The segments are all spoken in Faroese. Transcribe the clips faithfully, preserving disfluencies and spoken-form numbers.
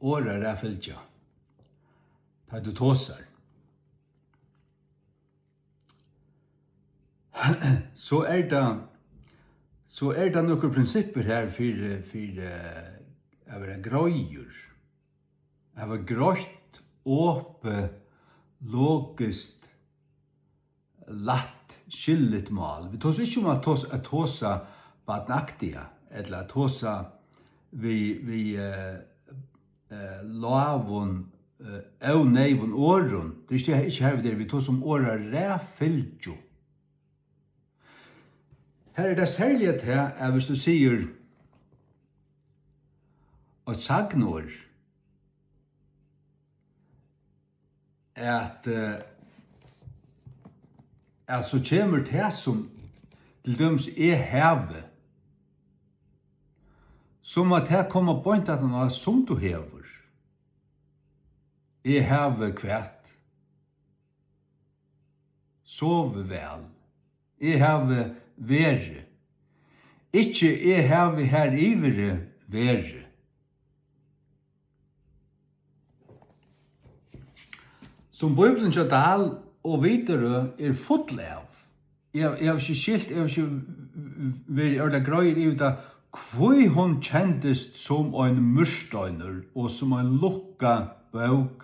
orðaraðfylgja, tá tú tosar. So er tað, so er tað nøkur prinsippir her fyri, fyri, eh, at vera greiður. At vera greitt, opið, logiskt, lætt, skilligt mál. Vit tosa ikki um at tosa, at tosa barnaktiga, ella at tosa við, við, eh, eh, lágum, eh, óneyvum orðum. Tað er ikki, ikki har vit eru. Vit tosa um orðaraðfylgju. Her er tað serliga tað, at viss tú sigur eitt sagnorð, at, eh, at so kemur tað sum, til dømis, eg havi, sum at tað koma beint aftan á, sum tú hevur. Eg havi hvat? Sovið væl. Eg havi verið. Ikki eg havi har yviri verið. Sum Bíblian hjá Dahl og Widerøe er full av. Eg, eg havi ikki skilt, eg havi ikki verið ordiliga greiður yvir tað, hví hon kendist sum ein múrsteinur og sum ein lukkað bók.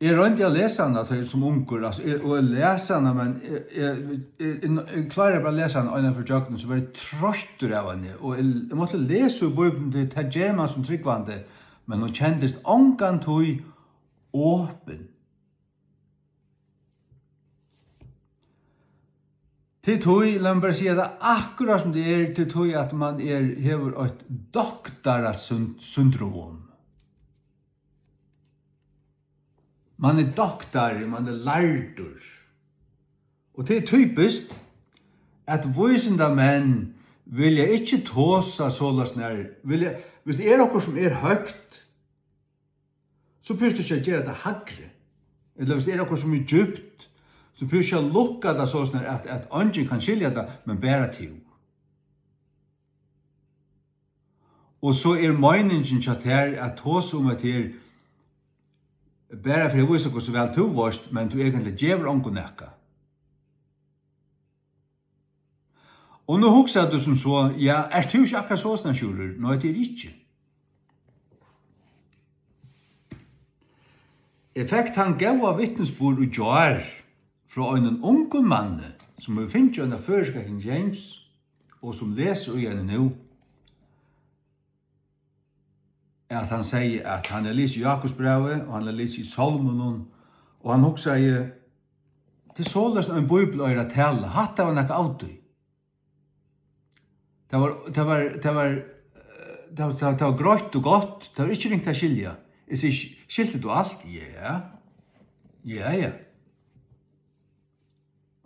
Eg royndi at lesa hana, tá eg sum ungur, altso, eg, og eg las hana, men eg, eg, eg, eg, eg kláraði bara at lesa hana eina ferð ígjøgnum, so var eg troyttur av henni, og eg, eg mátti lesa í Bíbliuni, tí tað ger mann sum trúgvandi, men hon kendist ongantíð opin. Til tí, lat meg bara siga tað akkurát sum tað er, til tí at mann er, hevur eitt doktarasyndrom. Mann er doktari, mann er lærdur. Og tað er typiskt, at vísindamenn vilja ikki tosa soleiðis nær, vilja, viss er okkurt sum er høgt, so behøvist tú ikki at gera tað hægri. Ella viss er okkurt sum er djúpt, so behøvist ikki at lukka tað soleiðis nær, at, at eingin kann skilja tað, men bara tú. Og so er meiningin hjá tær at tosa um, at her, bara fyri at vísa, hvussu væl tú veitst, men tú eigentliga gevur ongum nakað. Og nú hugsar tú sum so, ja, ert tú ikki akkurát soleiðis, Sjúrður? Nei, tað eri eg ikki. Eg fekk tann góða vitnisburð í gjár frá einum ungum manni, sum hevur fingið eina føroyska King James, og sum lesur í henni nú, at hann segði, at hann hevur lisið Jákupsbrævið, og hann hevur lisið í Sálmunum, og hann hugsaði, tað er soleiðis, ein bíbel eigur at tala. Hatta var nakað av tí. Tað var, tað var, tað var, eh, tað var, tað var, tað var greitt og gott. Tað var ikki ringt at skilja. Eg sigi, skilti tú alt? Ja. Ja, ja.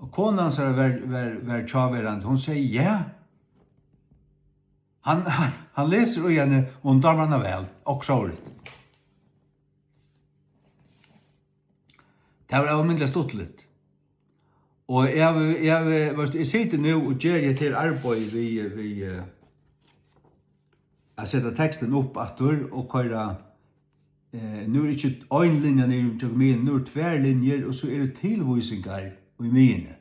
Og kona hansara var, var, var hjáverandi. Hon segði, ja. Hann, hann, hann lesur í henni, og hon dámar hana væl. Og sovorðið. Tað var ómetaliga stuttligt. Og eg havi, eg havi, veitst, eg siti nú og geri hetta her arbeiði við, við, eh, at seta tekstin upp aftur og koyra, eh, nú er ikki ein linja niður gjøgnum miðjuna, nú er tvær linjur, og so eru tilvísingar í miðjuni.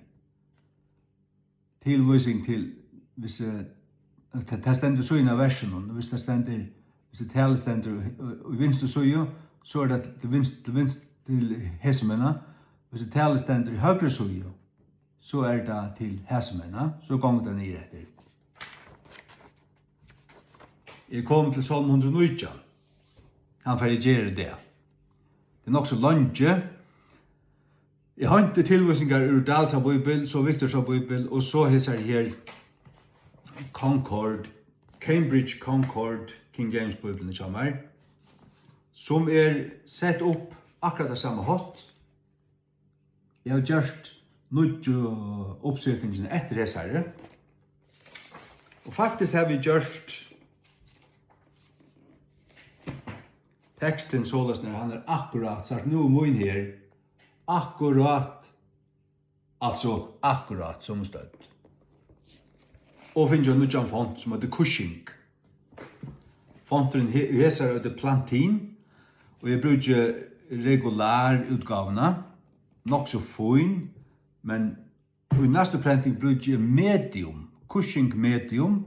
Tilvísing til, hvis, eh, tað, tað stendur í síðuna av versinum, hvis tað stendur, hvis tað talið stendur í, í, í vinstru síðu, so er tað til vinst-, til vinst-, til hesumegin, hvis tað talið stendur í høgru síðu, so er tað til hesumegin, so gongur tað niður eftir. Eg komi til Sálm hundrað og nítjan. Hann fer eg gera í dag. Tað er nokk so leingi. Eg heinti tilvísingar úr Dahls bíbel, so Victors bíbel, og so hesar her Concord, Cambridge Concord, King James bíbelin hjá mær, sum er sett upp akkurát á sama hátt. Eg havi gjørt nýggju uppsetingina eftir hesari. Og faktiskt havi eg gjørt tekstin soleiðis, at hann er akkurát, sært nú er mín her, akkurát, altso akkurát somu stødd. Og fingið ein nýggjan font sum eitur Cushing. Fonturin he-, í hesari eitur Plantin, og eg brúki regular útgávuna, nokk so fín, men í næstu prenting brúki eg medium, Cushing medium,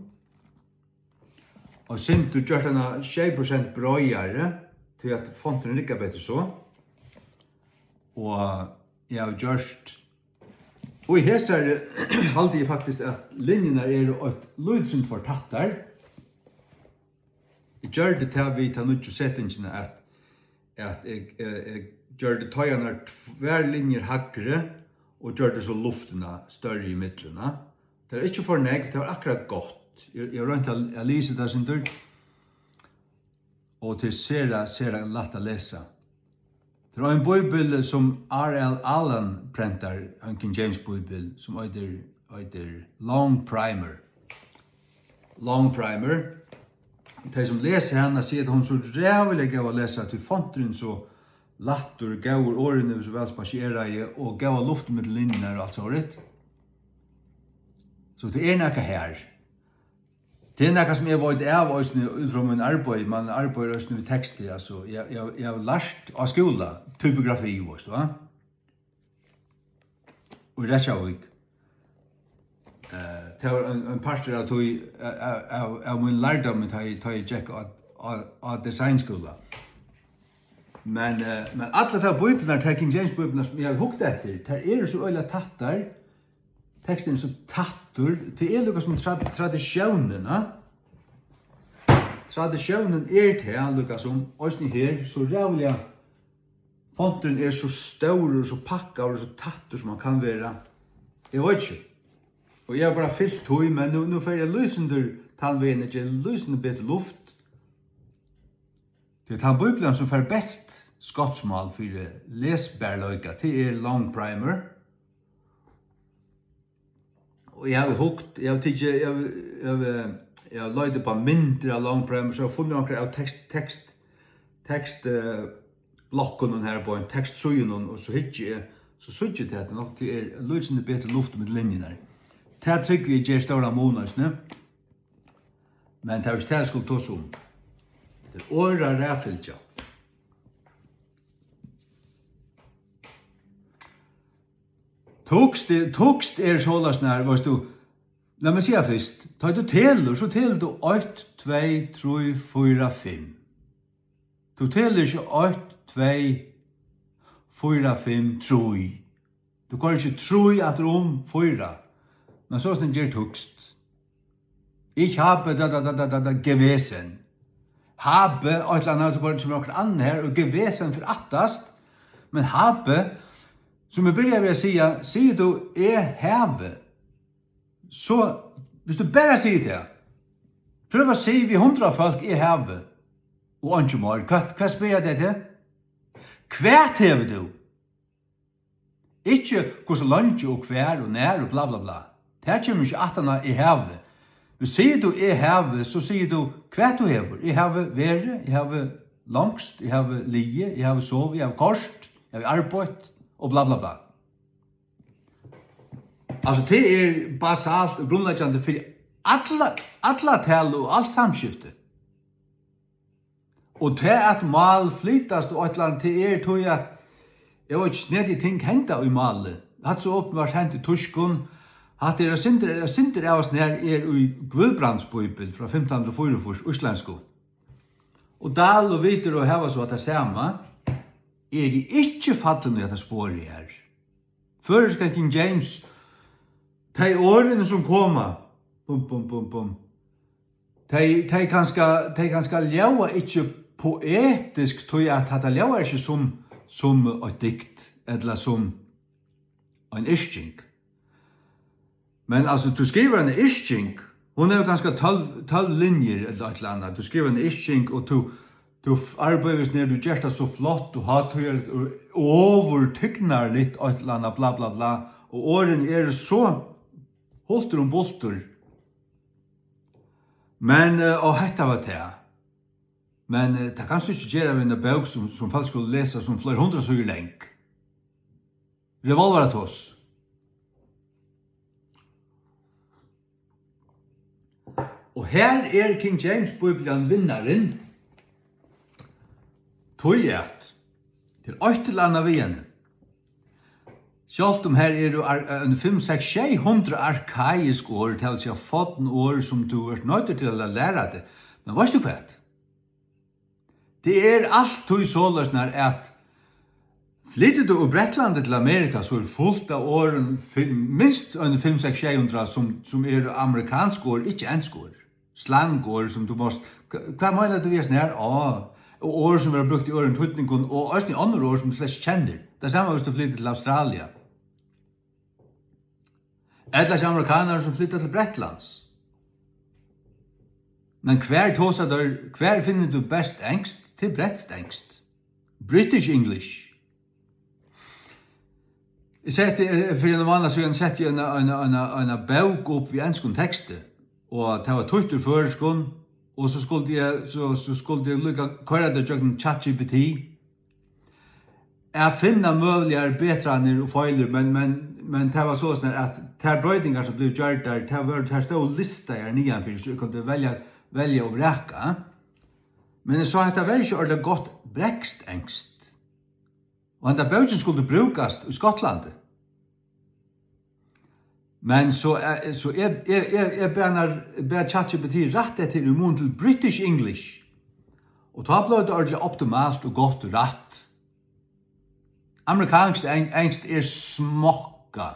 og sindur gjørt hana sjey prosent breiðari, tí at fonturin riggar betri so. Og eg havi gjørt, og í hesari haldi eg faktiskt, at linjurnar eru eitt lítið sindur for tættar. Eg gjørdi tað við ta nýggju settingina, at, at eg, eg, eg gjørdi teigarnar tvær linjur hægri og gjørdi so luftina størri ímillum, ha. Tað er ikki for nógv, tað var akkurát gott. Eg, eg royndi at, at lýsa tað sindur, og tað er sera, sera lætt at lesa. Tað er ein bíbel, sum R L Allen prentar, ein King James bíbel, sum eitur, eitur Long Primer. Long Primer. Tey, sum lesa hana, siga, at hon er so ræðuliga góð at lesa, tí fonturin so lættur, góður, orðini eru so væl spasjeraði og góða luft millum linjurnar og alt sovorðið. So tað er nakað har. Tað er nakað, sum eg veit av eisini út frá mínum arbeiði. Man arbeiðir eisini við teksti, altso, eg, eg, eg havi lært á skúla typografi, veitst tú, ha? Í Reykjavík. Eh, tað var ein, ein partur av tí, av, av, av mínum lærdómi, tá eg, tá eg gekk á, á, á designskúla. Men, eh, men allar tær bíblarnar, tær King James bíblarnar, sum eg havi hugt eftir, tær eru so øgiliga tættar. Teksturin er so tættur. Tað er líka sum tra-, tradisjónin, ha? Tradisjónin er tað líka sum, eisini her, so ræðuliga fonturin er so stórur, so pakkaður, so tættur sum hann kann vera. Eg veit ikki. Og eg havi bara fylgt tí, men nú, nú fari eg lýsindur tann vegin, eg geri lýsindur betri luft. Tí tann bíblian, sum fær best skotsmál fyri lesbarleika, tað er Long Primer. Og eg havi hugt, eg havi tikið, eg havi, eg havi, eg havi leitað upp á myndir av Long Primer, so eg havi funnið onkrar av tekst, tekst, tekst, eh, blokkunum her á beinum, tekstsíðunum, og so hyggi eg, so síggi eg tað, at nokk, tað er lítið betri luft millum linjurnar. Tað trúgvi eg ger stóran mun eisini. Men tað er ikki tað, eg skuldi tosa um. Tað er orðarættfylgja. Týskt er, týskt er soleiðis nær, veitst tú, lat meg siga fyrst, tá tú telur, so telur tú eitt, tvey, trý, fýra, fimm. Tú telur ikki eitt, tvey, fýra, fimm, trý. Tú koyrir ikki trý aftur um fýra. Men soleiðis ger týskt. Ich habe da, da, da, da, da, da, gewesen. Habe, eitt ella annað, so kemur okkurt annað her, og gewesen fer aftast. Men habe, sum eg byrjaði við at siga, sigur tú, eg havi. So, viss tú bara sigur tað, prøv at siga við hundrað fólk, eg havi, og einki meir. Hvat, hvat spyrja tey teg? Hvat hevur tú? Ikki hvussu leingi og hvar og nær og bla, bla, bla. Tað kemur ikki aftan á eg havi. Men sigur tú eg havi, so sigur tú hvat tú hevur. Eg havi verið, eg havi longst, eg havi ligið, eg havi sovið, eg havi koyrt, eg havi arbeitt og bla, bla, bla. Altso, tað er basalt og grundleggjandi fyri alla, alla talu og alt samskifti. Og tað, at mál flytast og eitt ella annað, tað er tí, at eg veit ikki, snedige ting henda í máli. Hatta er so openbart hent í týskum. Hatta er eitt sindur, eitt sindur av hasum her er í Guðbrands bíbel frá fimtan hundrað og fýraogfýrs, íslendsku. Og Dahl og Viður og hava so tað sama, eru ikki fallin í hetta sporið her. Føroyska King James, tey orðini sum koma, bum, bum, bum, bum, tey, tey kanska, tey kanska ljóða ikki poetisk, tí at hatta ljóðar ikki sum, sum eitt dikt, ella sum ein yrking. Men altso, tú skrivar eina yrking, hon hevur kanska tólv, tólv linjur ella eitt ella annað. Tú skrivar eina yrking, og tú, tú f-, arbeiðir við, nær tú gert tað so flott og hátíðarligt og ovurtignarligt, eitt ella annað, bla, bla, bla. Og orðini eru so hultur um bultur. Men, eh, og hetta var tað. Men, eh, tað kanst tú ikki gera við eina bók, sum, sum fólk skulu lesa, sum fleiri hundrað síður long. Revolveratos. Og Her er King James Bíblian vinnarin. Tí at tað er eitt ella annað við henni. Sjálvt um her eru ar-, ein fimm, seks, sjey hundrað arkaisk orð, tað vil siga forn orð, sum tú ert noyddur til at læra teg. Men veitst tú hvat? Tað er altíð soleiðis, nær at flytur tú úr Bretlandi til Amerika, so er fult av orðum, fi-, minst ein fimm, seks, sjey hundrað, sum, sum eru amerikansk orð, ikki ensk orð. Slangorð, sum tú mást, hva, hvat meinar tú við hesum her? Á, og orð, sum verða brúkt í øðrum týdningum, og eisini onnur orð, sum tú slett ikki kennir. Tað sama, hvis tú flytur til Australia. Ella til amerikanarar, sum flyta til Bretlands. Men hvar tosa teir, hvar finnur tú best enskt? Tað er bretskt enskt. British English. Eg setti, eh, fyri ein mánað síðan setti eg eina, eina, eina, eina bók upp við enskum teksti, og tað var týtt úr føroyskum, og so skuldi eg, so, so skuldi eg líka koyra tað gjøgnum ChatGPT, at finna møguligar betranir og feilir, men, men, men tað var soleiðis, at tær broytingar, sum blivu gjørdar, tær vóru, tær stóðu listaðar niðanfyri, so eg kundi velja, velja og vraka. Men eg sá, hetta var ikki ordiliga gott bretskt enskt. Og henda bókin skuldi brúkast í Skotlandi. Men so, eh, so eg, eg, eg, eg bað hana, bað ChatGPT rætta hetta her í mun til British English. Og tá bleiv tað ordiliga optimalt og gott rætt. Amerikanskt eng-, enskt er smokka.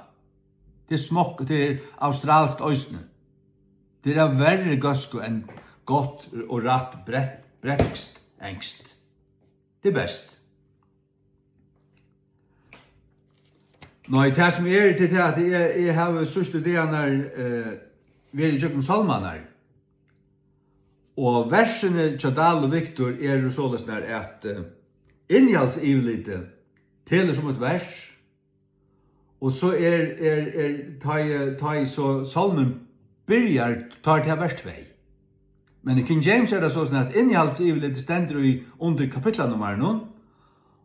Tað er smokk-, tað er australskt eisini. Tað er av verri góðsku enn gott og rætt bretskt enskt. Tað er best. Nei, tað sum er, tað er tað, at eg, eg havi síðstu dagarnar, eh, verið ígjøgnum sálmarnar. Og versini hjá Dahl og Victor eru soleiðis, at, eh, innihaldsyvirlitið telur sum eitt vers, og so er, er, er, tá ið, tá ið so sálmurin byrjar, tá er tað vers tvey. Men í King James er tað soleiðis, at innihaldsyvirlitið stendur í, undir kapitlanummerinum,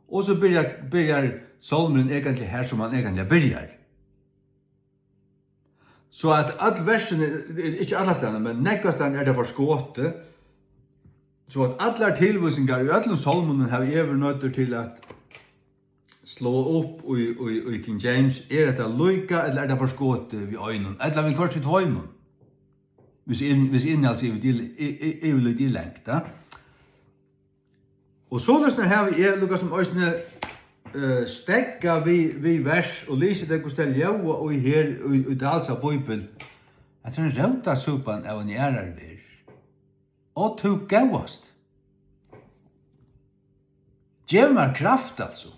og so byrjar, byrjar sálmurin eigentliga har, sum hann eigentliga byrjar. So at øll versini, ikki allastaðni, men nógvastaðni er tað forskotið, so at allar tilvísingar í øllum sálmunum havi eg verið noyddur til at sláa upp í, í, í King James, er hetta líka, ella er tað forskotið við einum, ella viðhvørt við tveimum? Hvis inn-, hvis innihaldsyvirlitið er, er, er, er langt, ja? Og soleiðis havi eg líka sum eisini, eh, steðgað við, við vers og lisið tey, hvussu tey ljóða í her, í, í Dahls bíbel, at tað er ein rótasúpan av eini aðrari verð. Ó, tú góðasti. Gev mær kraft, altso.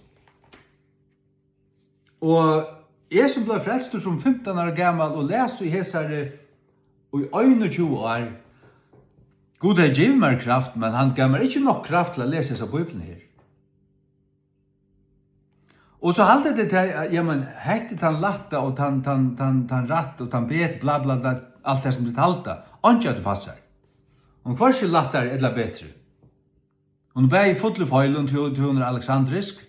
Og eg, sum bleiv frelstur sum fimtan ára gamal og las í hesari í einogtjúgu ár, Gud hevði givið mær kraft, men hann gav mær ikki nokk kraft til at lesa hesa bíbliuna her. Og so halda tit tað, at, jamen, hetta er tann lætta og tann, tann, tann, tann rætt og tann bet, bla, bla, bla, alt tað sum tit halda. Einki av tí passar. Hon er hvørki lættari ella betri. Hon er bæði full í feilum, tí, tí hon er aleksandrisk,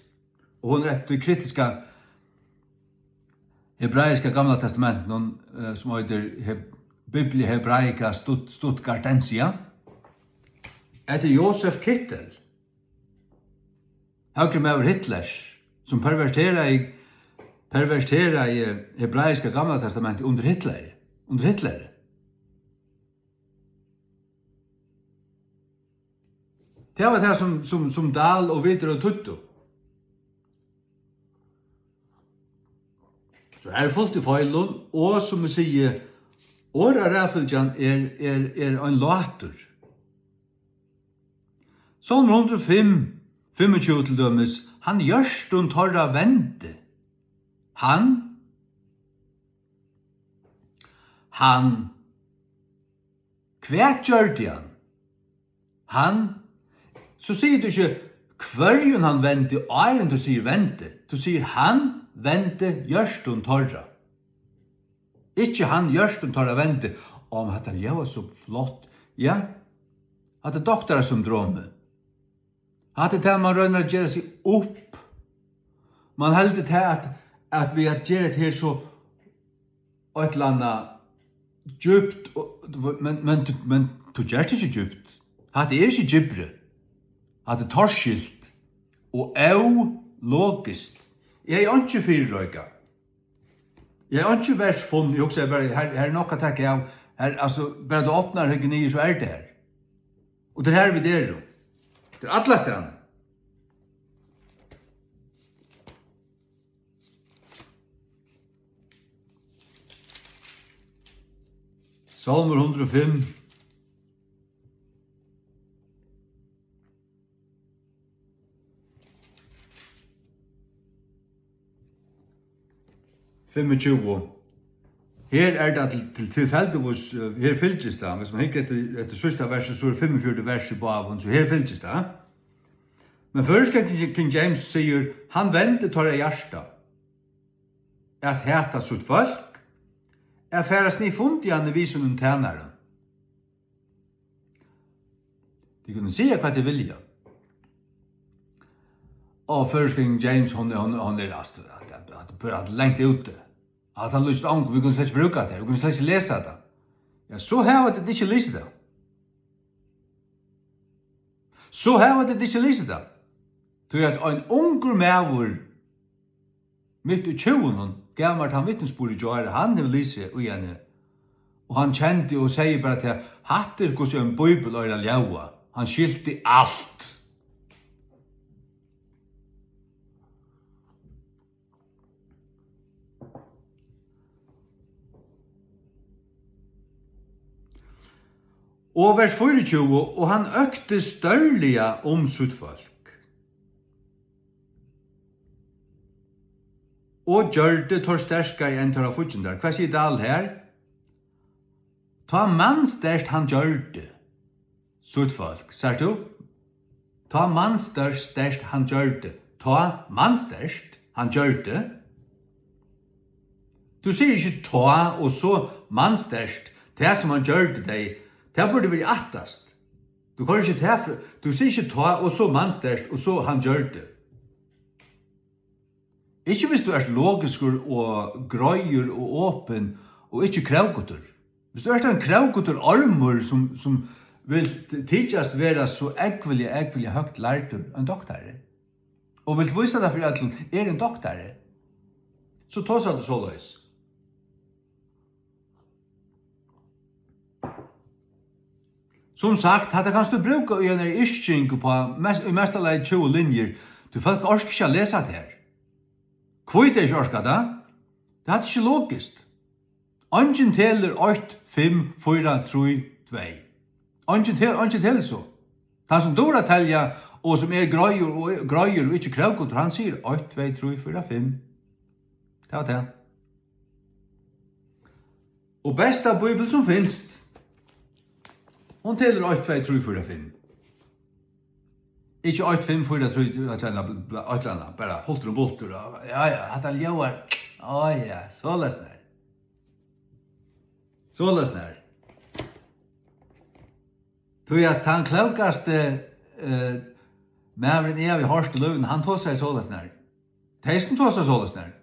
og hon er eftir kritiska hebraiska Gamla Testamentinum, eh, sum eitur Heb-, Biblia Hebraica Stutt-, Stuttgartensia, eftir Josef Kittel, høgrumaður Hitlers, sum perverteraði, perverteraði hebraiska Gamla Testamentið undir Hitleri, undir Hitleri. Tað var tað, sum, sum, sum Dahl og Viðareiðir týddu. So her er fult í feilum, og sum eg sigi, orðaræðfylgjan er, er, er ein látur. Sálmur hundrað og fimm, fimmogtjúgu til dømis, hann hjørtum teirra vendi. Hann, hann, hvat gjørdi hann? Hann, so sigur tú ikki, hvørjum hann vendi, áðrenn tú sigur vendi. Tú sigur, hann vendi hjørtum teirra. Ikki hann hjørtum teirra vendi. Á, men hatta ljóðar so flott. Ja, hatta er doktarasyndromið. Hatta er tað, man roynir at gera seg upp. Man heldur tað, at, at við at gera hetta her, so eitt ella annað, Djúpt, og, men, men, men tú gert ikki djúpt. Hatta er ikki djúpri. Hatta er torskilt og ólogiskt. Eg hevði einki fyrireikað. Eg hevði einki vers funnið. Eg hugsaði bara, her, her er nokk at taka av. Her, altso, bara tú opnar, hyggur niður, so er tað her. Og tað er her, vit eru. Tað er allastaðni. Sálmur hundrað og fimm. Fimmogtjúgu. Her er tað til, til tilfeldigvis, eh, her fylgist tað. Viss man hyggur eftir, eftir síðsta versi, so er fimmogfjøruti vers í báðum, so her fylgist tað. Men føroyska King, King James sigur, hann vendi teirra hjarta at hata sítt fólk, at fara sniðfundiga við sínum tænarum. Tit kunnu siga, hvat tit vilja. Og føroyska King James, hon er, hon, hon er, altso, at, at, at, at, langt úti. At hann lýst ong, vit kunnu slett ikki brúka tað, vit kunnu slett ikki lesa tað. Ja, so hava tit ikki lisið tað. So hava tit ikki lisið tað. Tí at ein ungur maður mitt í tjúgunum gav mær tann vitnisburð í gjár, hann hevur lisið í henni, og hann kendi og segði bara til, hatta er, hvussu ein bíbel eigur at ljóða. Hann skilti alt. Og vers fýraogtjúgu, og hann økti stórliga um sítt fólk. Og gjørdi teir sterkari enn teirra fíggindar. Hvat sigur Dahl her? Tá mannsterkt hann gjørdi sítt fólk, sært tú? Tá mannsterkt hann gjørdi. Tá mannsterkt hann gjørdi. Tú sigur ikki tá og so mannsterkt, tað sum hann gjørdi tey, tað burdi verið aftast. Tú koyrir ikki tað fr-, tú sigur ikki tá og so mannsterkt og so hann gjørdi. Ikki viss tú ert logiskur og greiður og opin og ikki krókutur. Viss tú ert ein krókutur ormur sum, sum vil t-, tykjast vera so ógvuliga, ógvuliga høgt lærdur, ein doktari, og vilt vísa tað fyri øllum, eg eri ein doktari, so tosar tú soleiðis. Sum sagt, hatta kanst tú brúka í einari yrking upp á mest, í mesta lagi tjúgu linjur, tí fólk orka ikki at lesa hatta her. Hví tey ikki orka tað? Tað er ikki logiskt. Eingin telur eitt, fimm, fýra, trý, tvey. Eingin tel-, eingin telur so. Tann sum dugir at telja, og sum er greiður og, greiður og ikki krókutur, hann sigur eitt, tvey, trý, fýra, fimm. Tað var tað. Og besta bíbel sum finst. Hon telur eitt, tvey, trý, fýra, fimm. Ikki eitt, fimm, fýra, trý, eitt ella annað, bla-, eitt ella annað, bara hultur og bultur, og, ja, ja, hatta ljóðar, á, ja, soleiðis nær. Soleiðis nær. Tí at tann klókasti, eh, maðurin, eg havi hoyrt í lívinum, hann tosaði soleiðis nær. Tey sum tosa soleiðis nær.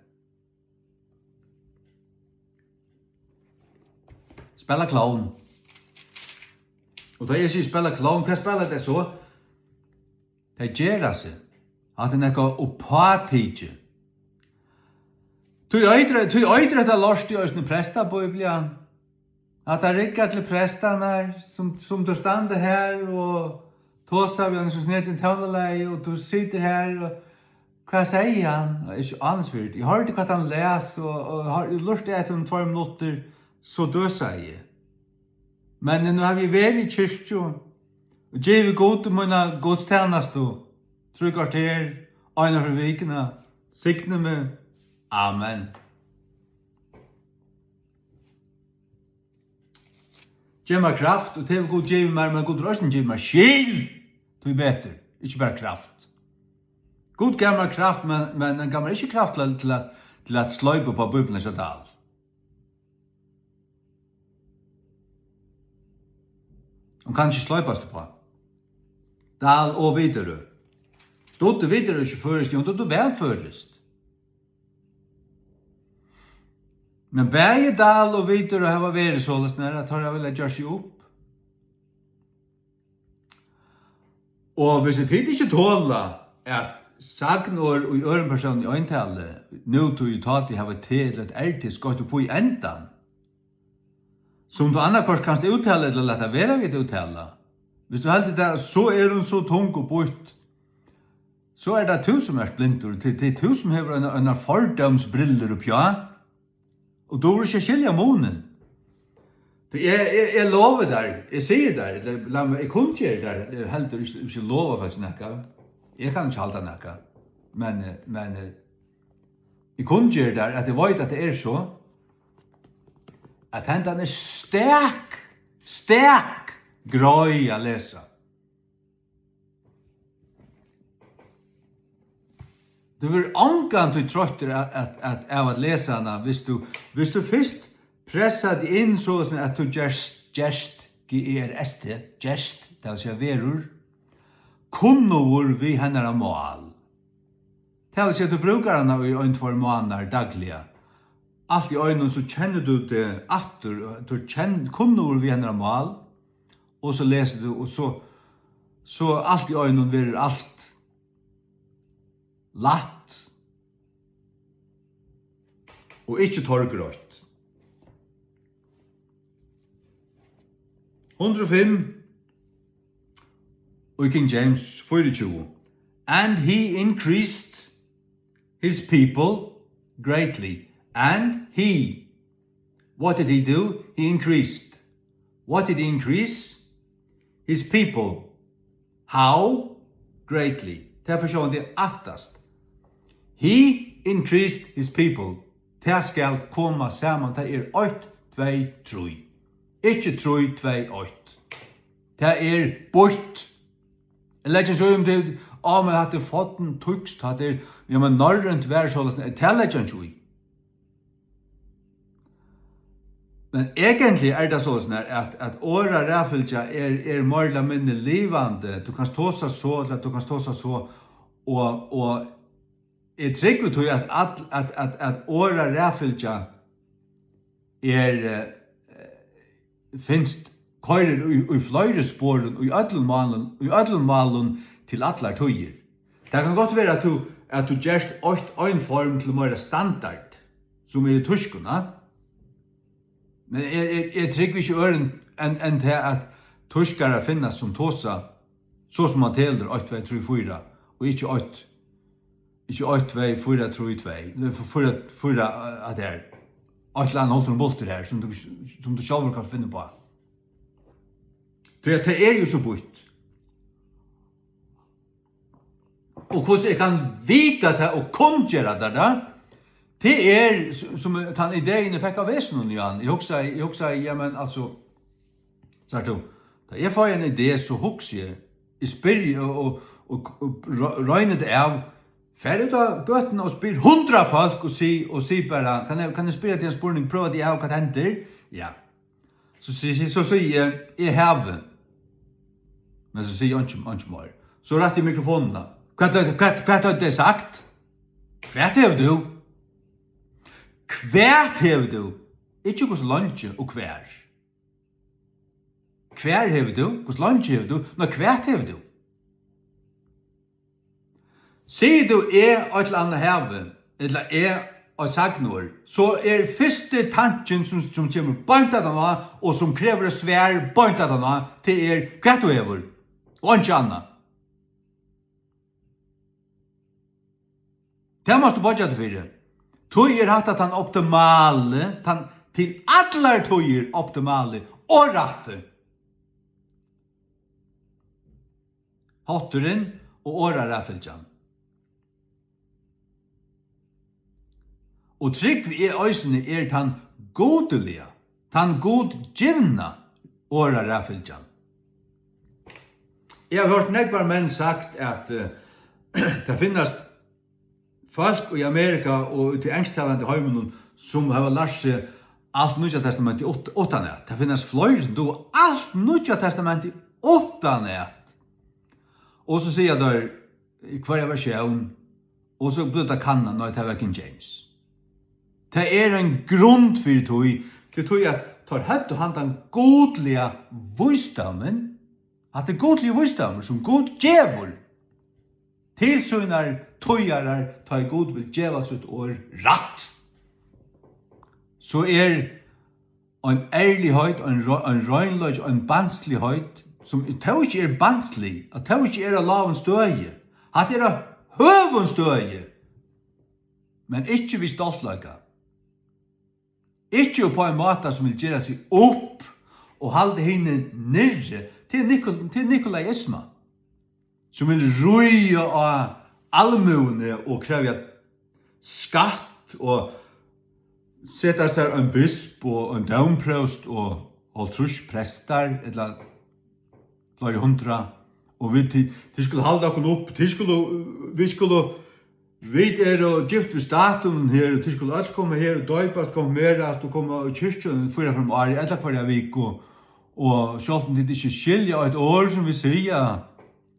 Spæla klovn. Og tá eg sigi spæla klovn, hvat spæla tey so? Tey gera seg. Hatta er nakað uppátikið. Tí eitur, tí eitur hetta lortið eisini prestabíblian. At tað riggar til prestarnar, sum, sum tú stendur her og tosar við hann sum snetin tónalagi, og tú situr her og, hvat segði hann? Og ikki anisvirdi. Eg hoyrdi, hvat hann las, og, og hor-, eg lurtaði eftir um tveir minuttir, so døsaði eg. Men nú havi eg verið í kirkju og givið Gud mína gudstænastu, trý korter, eina ferð um vikuna, signi meg. Amen. Gev mær kraft, og tað hevur Gud givið mær, men Gud hevur eisini givið mær skil, tí betur, ikki bara kraft. Gud gav mær kraft, men, men hann gav mær ikki kraft til at, til at, til at sloypa upp á Bíbliuna hjá Dahl. Hon kann ikki sloypast upp á. Dahl og Widerøe. Dugdi Widerøe ikki føroyskt? Jú, hon dugdi væl føroyskt. Men bæði Dahl og Viður hava verið soleiðis, nær at teir hava viljað gjørt seg upp. Og hvis tit ikki tola, at sagnorð í øðrum persóni eintali, nú tí tá tit hava T ella eitt R T skoytt upp í endan, sum tú annaðhvørt kanst úttala ella lata vera við at úttala. Hvis tú heldur tað, so er hon so tung og býtt, so er tað tú, sum ert blindur. Tað, tað er tú, sum hevur eina, eina fordómsbrillur uppá, og dugir ikki at skilja munin. Tí eg, eg, eg lovi tær, eg sigi tær, ella lat meg, eg kunngeri tær, eg heldur ikki, ikki lova fólki nakað. Eg kann ikki halda nakað. Men, eh, men, eh, eg kunngeri tær, at eg veit, at tað er so, at hendan er stak, stak greið at lesa. Tú verður ongantíð troyttur at, at, at, av at lesa hana, hvis tú, hvis tú fyrst pressar teg inn, soleiðis at tú gerst, gerst, G E R S T, gerst, tað vil siga verður, kunnugur við hennara mál. Tað vil siga, at tú brúkar hana í ein, tveir mánaðir dagliga. Alt í einum so kennir tú teg aftur, og tú kenn-, kunnugur við hennara mál, og so lesur tú, og so, so alt í einum verður alt lætt og ikki torgreitt. Hundrað og fimm í King James fýraogtjúgu. And he increased his people greatly. And he, what did he do? He increased. What did he increase? His people. How? Greatly. Tað fer sjálvandi aftast. He increased his people. Tað skal koma saman. Tað er eitt, tvey, trý. Ikki trý, tvey, eitt. Tað er býtt. Eg leggi ikki í um tað, á, men hatta er forn týskt, hatta er, ja, men norrønt var soleiðis, nei, tað leggi eg ikki í. Men eigentliga er tað soleiðis, at, at orðaraðfylgja er, er meira ella minni livandi. Tú kanst tosa so, ella tú kanst tosa so, og, og eg trúgvi tí, at all, at, at, at orðaraðfylgja er, eh, finst, koyrir í, í fleiri sporum, í øllum málum, í øllum málum til allar tíðir. Tað kann gott vera, at tú, at tú gert eitt, ein form til meira standard, sum er í týskum, ha? Men eg, eg, eg trúgvi ikki øðrum enn, enn tað, at týskarar finnast sum tosa, so sum man telur eitt, tvey, trý, fýra, og ikki eitt, ikki eitt, tvey, fýra, trý, tvey, nei, f-, fýra, fýra, eh, at tað er eitt ella annað hálvtrýss bultur her, sum tú, sum tú sjálvur kanst finna uppá. Tí at tað er jú so býtt. Og hvussu eg kann vita tað og kunngera tað, tað, tað er, s-, sum tann ideen eg fekk av vesinum, Jan. Eg hugsaði, eg hugsaði, jamen, altso, sært tú, tá eg fái ein idé, so hugsi eg, eg spyrji og, og, og, og ro-, royni tað av. Far út á gøtuna og spyr hundrað fólk og sig, og sig bara, kann eg, kann eg spyrja teg ein spurning, prøva teg av, hvat hendir? Ja. So si-, si-, so sigi eg, eg havi. Men so sigi eg einki, einki meir. So rætti eg mikrofonina. Hvat, hvat, hvat høvdu tey sagt? Hvat hevur tú? Hvat hevur tú? Ikki hvussu leingi og hvar. Hvar hevur tú? Hvussu leingi hevur tú? Nei, hvat hevur tú? Sigur tú, "Eg eitt ella annað havi", ella "Eg eitt sagnorð", so er fyrsti tankin, sum, sum kemur beint aftan á, og sum krevur eitt svar beint aftan á, tað er, hvat tú hevur, og einki annað. Tað mást tú boyggja teg fyri. Tí er hatta tann optimali, tann til allar tíðir optimali og rætti hátturin og orðaraðfylgjan. Og trúgvi eg eisini er tann gudiliga, tann gudgivna orðaraðfylgjan. Eg havi hoyrt nógvar menn sagt, at, eh, tað finnast fólk í Amerika og úti í ensktalandi heiminum, sum hava lært seg alt Nýggja Testamentið ut-, uttanat. Tað finnast fleiri, sum duga alt Nýggja Testamentið uttanat. Og so siga teir, í hvørja versjón, og so blívur tað kannað, nei, tað var King James. Tað er ein grund fyri tí, tí, tí at teir høvdu handan gudliga vísdómin, hatta er gudliga vísdómur, sum Gud gevur til sínar týðarar, tá ið Gud vil geva sítt orð rætt. So er ein ærligheit, ein rei-, ein reinleiki, ein bansligheit, sum tó ikki er banslig, og tó ikki er á lágum støði. Hatta er á høgum støði, men ikki við stoltleika. Ikki upp á ein máta sum vil gera seg upp og halda hini niðri. Tað er nikol-, tað er nikolaisma, sum vil ríða á almúguni og krevja skatt og seta sær ein bisp og ein dómpróst og hálvtrýss prestar, ella fleiri hundrað, og vit, tit, tit skulu halda okkum upp, tit skulu, vit skulu, vit eru gift við statinum her, og tit skulu øll koma her og doypast, konfirmerast og koma í kirkju fýra, fimm ár, ella hvørja viku, og sjálvt um tit ikki skilja eitt orð sum vit siga,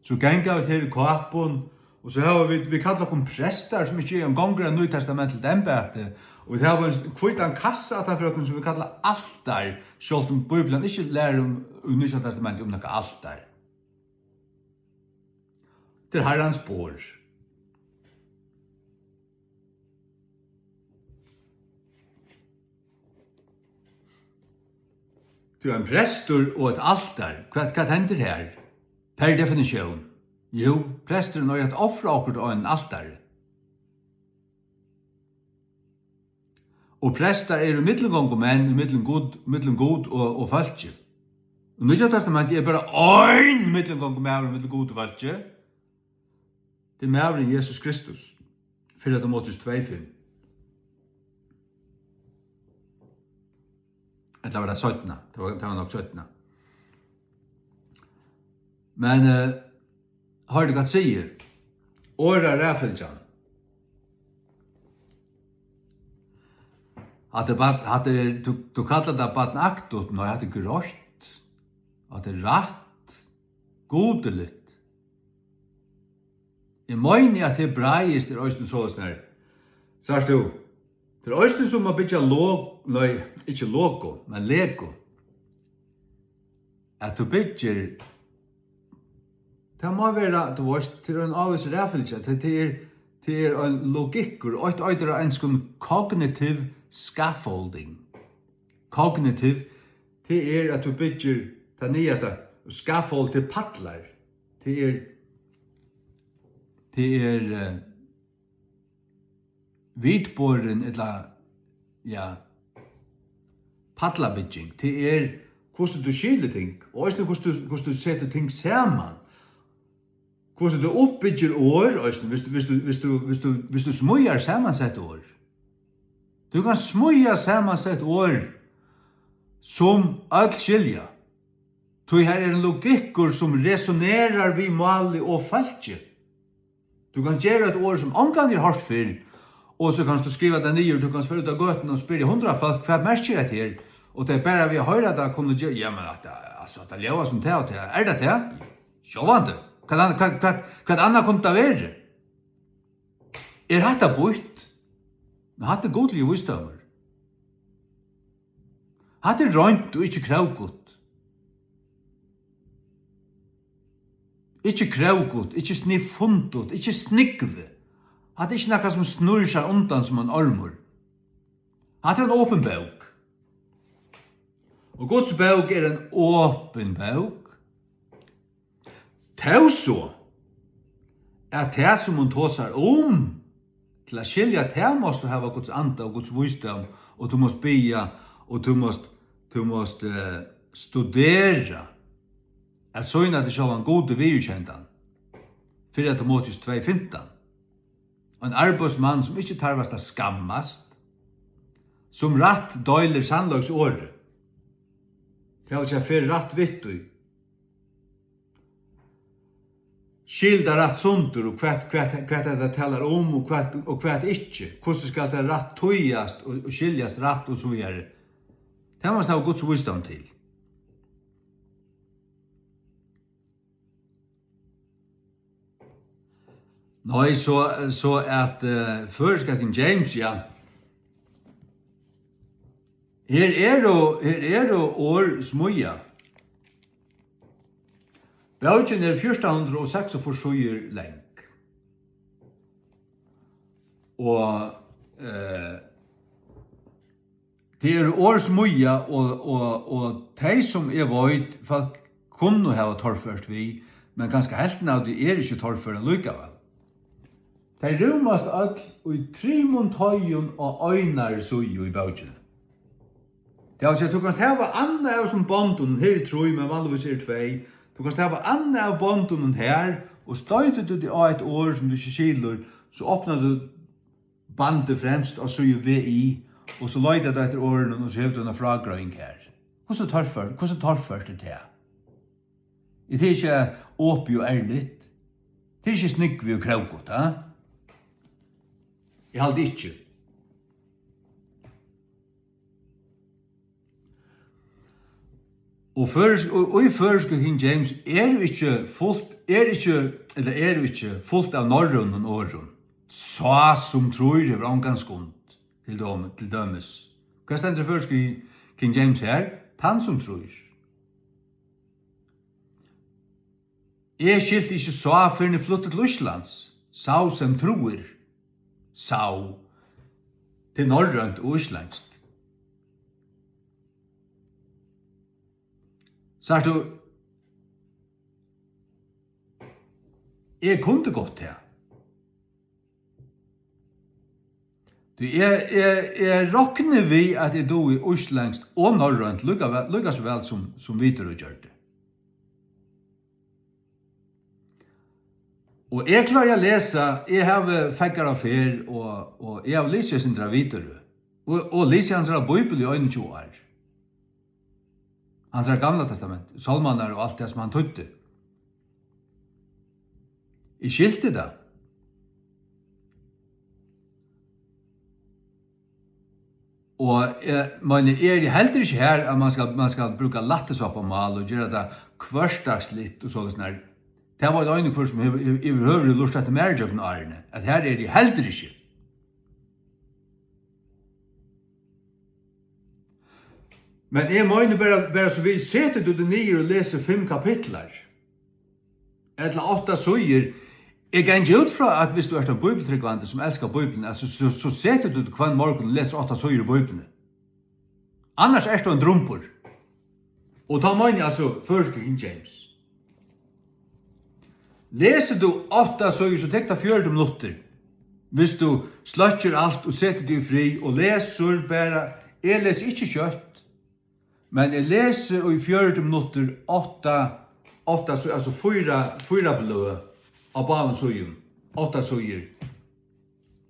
so ganga vit her í kápum, og so hava vit, vit kalla okkum prestar, sum ikki eingong eru nýtestamentiligt embæti, og vit hava ein hvítan kassa aftan fyri okkum, sum vit kalla altar, sjálvt um Bíblian ikki lærir um, í Nýggja Testamenti um nakað altar. Tað er Harrans borð. Tú ert ein prestur og eitt altar. Hvat, hvat hendir her? Per definitión. Jú, presturin eigur at ofra okkurt á einum altari. Og prestar eru millumgongumenn ímillum Gud, millum Gud og, og fólkið. Og Nýggja Testamentið er bara ein millumgongumaður millum Gud og fólkið. Tað er maðurin Jesus Kristus. Fyrra Timoteus tvey fimm. Ella var tað seinna? Tað var, tað var nokk seinna. Men, eh, hoyrdi hvat sigur. Orða raðfylgjan. Hatta er barn, hatta er, tú, tú kallar tað barnaktigt, nei, hatta er greitt. Hatta er rætt. Gudiligt. Eg meini, at hebraiskt er eisini soleiðis nær. Sært tú? Tað er eisini sum at byggja lo-, nei, ikki logo, men lego. At tú byggir, tað má vera, tú veist, tað er ein ávís raðfylgja, tað, tað er, tað er ein logikkur, eitt eitur á enskum cognitive scaffolding. Cognitive, tað er, at tú byggir tað niðasta, scaffold til pallar, tað er, tað er, eh, vitborin ella, ja, pallabygging. Tað er, hvussu tú skilir ting, og eisini hvussu tú, hvussu tú setur ting saman. Hvussu tú uppbyggir orð, eisini, viss tú, viss tú, viss tú, viss tú, viss tú smíðar samansett orð. Tú kanst smíða samansett orð, sum øll skilja. Tí har er ein logikkur, sum resonerar við málið og fólkið. Tú kanst gera eitt orð, sum ongantíð er hoyrt fyrr, og so kanst tú skriva tað niður, tú kanst fara út á gøtuna og spyrja hundrað fólk, hvat merkir hetta her? Og tey bara við at hoyra tað kunnu gera, ja, men at, altso, at tað ljóðar sum tað og tað. Er tað tað? Sjálvandi. Hvat an-, hvat, hvat, hvat annað kundi tað verið? Er hatta býtt? Men hatta er gudligur vísdómur. Hatta er reint og ikki krókut. Ikki krókut, ikki snivfundut, ikki snúgvið. Hatta er ikki nakað, sum snýr sær undan sum ein ormur. Hatta er ein opin bók. Og Guds bók er ein opin bók. Tó so, at tað, sum hon tosar um, til at skilja tað, mást tú hava Guds anda og Guds vísdóm, og tú mást biðja, og tú mást, tú mást, eh, studera, at sýna teg sjálvan Gudi viðurkendan. Fyrra Timoteus tvey fimtan. Ein arbeiðsmann, sum ikki tarvast at skammast, sum rætt deilir sannleiks orði. Tað vil siga, fer rætt við tí. Skil tað rætt sundur, og hvat, hvat, hvat hetta talar um, og hvat, og hvat ikki. Hvussu skal tað rætt týðast og, og skiljast rætt og so víðari. Tað má hava Guds vísdóm til. Nei, so, so at, eh, føroyska King James, ja. Her eru, her eru orð smíðað. Bókin er fjúrtan hundrað og seksogfýrs síður long. Og, eh, tað eru orð smíðað, og, og, og tey, sum eg veit, fólk kunnu hava torført við, men kanska helvtin av tí er ikki torført allíkavæl. Tey rúmast øll í trimum toyum á einari síðu í bókini. Tað vil siga, tú kanst hava annað av sum bondunum, her eru trý, men vanligvis eru tvey. Tú kanst hava annað av bondunum her, og stoytir tú teg á eitt orð, sum tú ikki skilur, so opnar tú bandið fremst á síðu V I, og so leitar tú eftir orðunum, og so hevur tú eina frágreiðing her. Hvussu torført, hvussu torført er tað? Er tað ikki opið og ærligt? Tað er ikki snúgvið og krókut, ha? Eg haldi ikki. Og føroysk, og, og í føroysku King James eru ikki fult, er ikki, ella eru ikki fult av norrønum orðum. Sá sum trýr hevur ongan skund, til dømi-, til dømis. Hvat stendur í føroysku King James her? Tann sum trýr. Eg skilti ikki sá, fyrr enn eg flutti til Íslands. Sá sem trúir. Sá. Tað er norrønt og íslendskt. Sært tú, eg kundi gott tað. Tí eg, eg, eg rokni við, at eg dugi íslendskt og norrønt líka væl, líka so væl sum, sum Widerøe gjørdi. Og eg klári at lesa, eg havi feðgar á ferð, og, og eg havi lisið eitt sindur av Widerøe, og, og lisið hansara bíbel í einogtjúgu ár. Hansara Gamla Testament, sálmarnar og alt tað, sum hann týddi. Eg skilti tað. Og eg meini, eg eri heldur ikki har, at mann skal, mann skal brúka lættisoppamál og gera tað hvørttagsligt og soleiðis nær. Tað veit ein og hvør, sum hevur, hevur, yvirhøvur lurtað eftir mær gjøgnum árini, at har eri eg heldur ikki. Men eg meini bara, bara so við, setur tú teg niður og lesur fimm kapitlar, ella átta síður, eg gangi út frá, at viss tú ert ein bíbliutrúgvandi, sum elskar Bíbliuna, altso, so, so setur tú teg hvønn morgun og lesur átta síður í Bíbliuni. Annars ert tú ein drumbur. Og tá meini eg altso føroysku King James. Lesur tú átta síður, so tekur tað fjøruti minuttir. Viss tú sløkkir alt og setur teg í frið og lesur bara, eg lesi ikki skjótt, men eg lesi í fjøruti minuttir átta, átta síður, altso fýra, fýra bløð á báðum síðum, átta síður.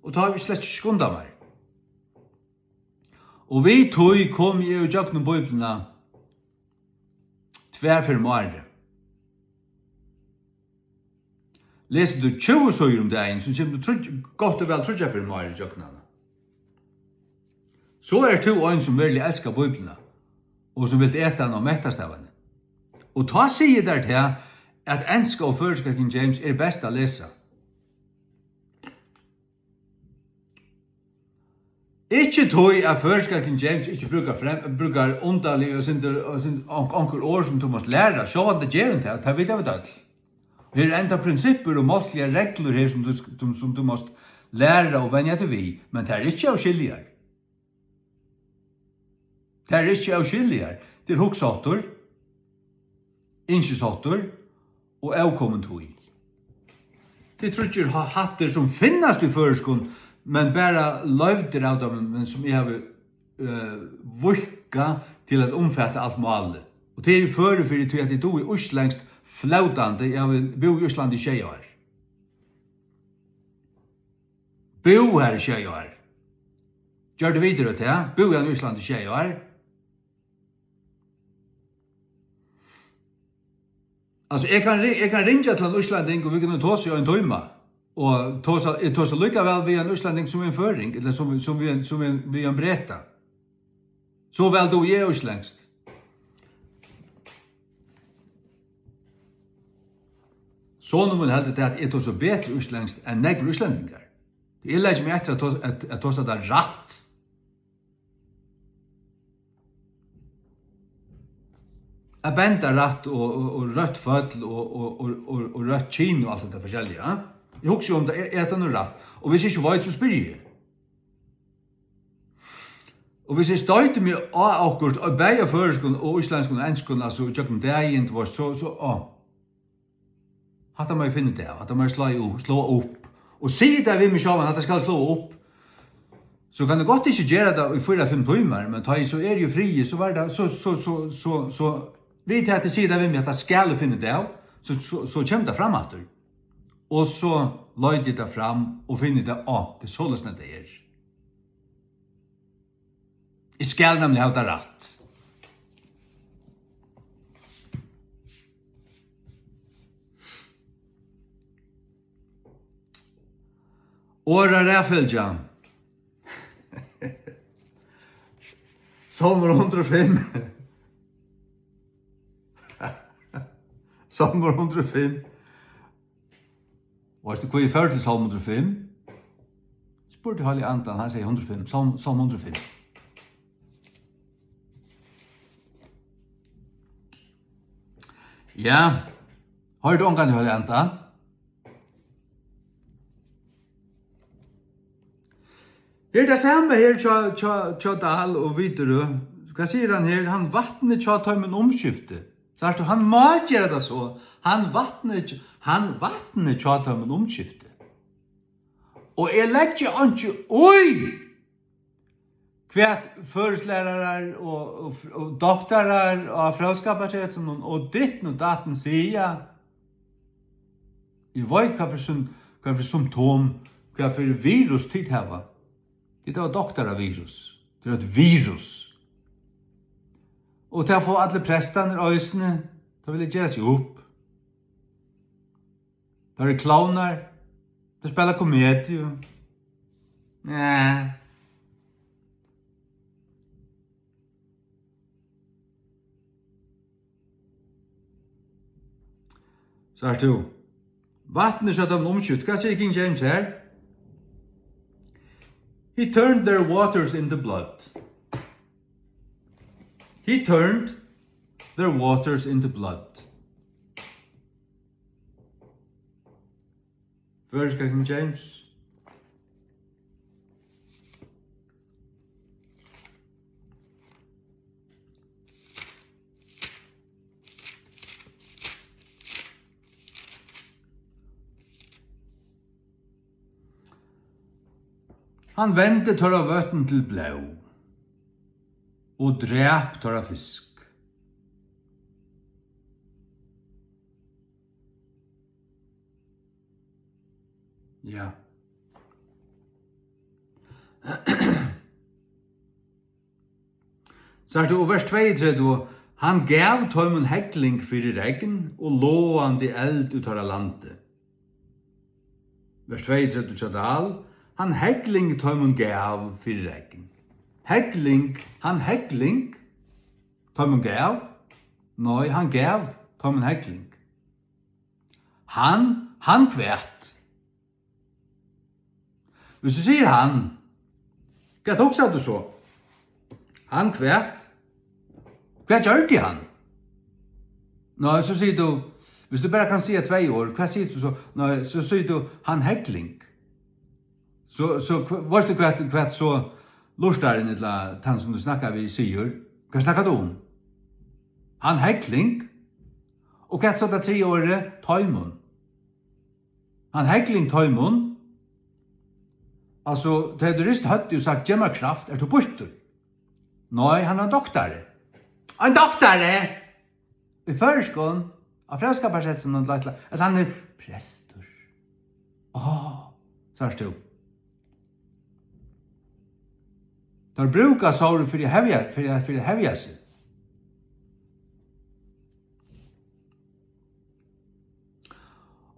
Og tá havi eg slett ikki skundað mær. Og við tí komi eg ígjøgnum Bíbliuna tvær ferðir um árið. Lesur tú tjúgu síður um dagin, so kemur tú tríggj-, gott og væl tríggjar ferðir um árið ígjøgnum hana. So ert tú ein, sum veruliga elskar Bíbliuna, og sum vilt eta hana og mettast av henni. Og tá sigi eg tær tað, at enska og føroyska King James er best at lesa. Ikki tí, at føroyska King James ikki brúkar frem-, brúkar undarlig og sindur, og sindur, onk-, onkur orð, sum tú mást læra, sjálvandi ger hon tað, tað vita vit øll. Her eru enntá prinsippir og málsligar reglur her, sum tú sk-, sum, sum tú mást læra og venja teg við, men tær eru ikki óskyldigar. Tær eru ikki óskyldigar. Tað er hugsaháttur, ynskisháttur og avkomin tíð. Tað eru tríggir ha-, hættir, sum finnast í føroyskum, men bara loyvdir av teimum, men sum eg havi, øh, víðkað til at umfata alt málið. Og tað eri eg førur fyri, tí at eg dugi íslendskt flótandi. Eg havi búð í Íslandi í sjey ár. Búð har í sjey ár. Gjørdi Widerøe tað? Búði hann í Íslandi í sjey ár? Altso, eg kann ri-, eg kann ringja til ein íslending, og vit kunnu tosa í ein tíma. Og tosa, eg tosi líka væl við ein íslending sum við ein føroying, ella sum, sum við ein, sum við ein, við ein breta. So væl dugi eg íslendskt. Sonur mín heldur tað, at eg tosi betri íslendskt enn nógvir íslendingar. Eg leggi meg eftir at to-, at, at tosa tað rætt. at benda rætt og, og, og røtt føll og, og, og, og, og røtt kyn og alt hetta forskelliga, ja? Eg hugsi um tað, er, er hetta nú rætt? Og viss eg ikki veit, so spyrji eg. Og viss eg stoyti meg á okkurt, á bæði á føroyskum og íslendskum og enskum, altso, ígjøgnum dagin, tú veist, so, so, á. Hatta má eg finna út av, hatta má eg sláa upp, sláa upp. Og sigi tað við meg sjálvan, hatta skal eg sláa upp. So kann eg gott ikki gera tað í fýra, fimm tímar, men tá eg so eri í friði, so var tað, so, so, so, so, so, við tað at eg sigi tað við meg, hatta skal eg finna út av, so, so, so kemur tað fram aftur. Og so leiti eg tað fram og finni tað, á, tað er soleiðis, at tað er. Eg skal nemliga hava tað rætt. Orða raðfylgja. Sálmur hundrað og fimm. Sálmur hundrað og fimm. Og veitst tú, hví eg fór til Sálm hundrað og fimm? Spurdi Heilagi Andan, hann segði hundrað og fimm, Sálm, Sálm hundrað og fimm. Ja, hoyrir tú ongantíð Heilagan Anda? Her er tað sama her hjá, hjá, hjá Dahl og Widerøe. Hvat sigur hann her? Hann vatnið hjá teimum umskifti. Sært tú, hann má gera tað so. Hann vatnið, hann vatnið hjá teimum umskifti. Og eg leggi einki í, hvat føroyskslærarar og, og, og doktarar á Fróðskaparsetrinum og ditten og datten siga. Eg veit, hvat fyri sym-, hvat fyri symptom, hvat fyri virus tit hava. Tit hava doktaravirus. Tað er eitt virus. Og tað fáa allir prestarnir eisini. Teir vilja gera seg upp. Teir eru klovnar. Teir spæla komediu. Ja. Sært tú? Vatnið hjá teimum umskift. Hvat sigur King James her? He turned their waters into blood. He turned their waters into blood. Føroyska King James. Hann vendi teirra vøtn til blóð og drap teirra fisk. Ja. Sært tú, og vers tveyogtretivu, hann gav teimum hegling fyri regn og logandi eld í teirra landi. Vers tveyogtretivu hjá Dahl, hann hegling teimum gav fyri regn. Hegling, hann hegling teimum gav? Nei, hann gav teimum hegling. Hann, hann hvat? Hvis tú sigur hann, hvat hugsar tú so? Hann hvat? Hvat gjørdi hann? Nei, so sigur tú, hvis tú bara kann siga tvey orð, hvat sigur tú so? Nei, so sigur tú, hann hegling. So, so hva-, veitst tú hvat, hvat so lurtarin, ella tann sum tú snakkar við, sigur? Hvat snakkar tú um? Hann hegling? Og hvat so tað triðja orðið? Teimum. Hann hegling teimum. Altso, tá ið tú risti høvdið og sagt, "Gev mær kraft," ert tú býttur. Nei, hann er ein doktari. Ein doktari! Í føroyskum, á Fróðskaparsetrinum, ella, ella, ella hann er prestur. Á, sært tú. Teir brúka sárið fyri at hevja, fyri at, fyri at hevja seg.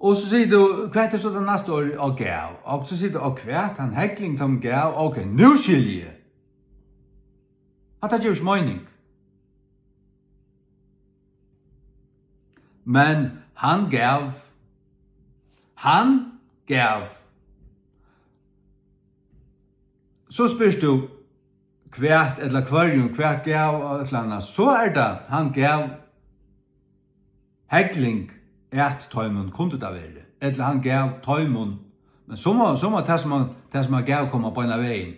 Og so sigur tú, hvat er so tað næsta orðið? Og gav. Og so sigur tú, og hvat? Hann hegling teimum gav. Ok, nú skilji eg. Hatta gevur ikki meining. Men hann gav. Hann gav. So spyrt tú, hvat ella hvørjum, hvat gav og et eller annað. So er tað, hann gav hegling at teimum, kundi tað verið, ella hann gav teimum, men so má, so má tað, sum hann, tað, sum hann gav, koma beinan vegin.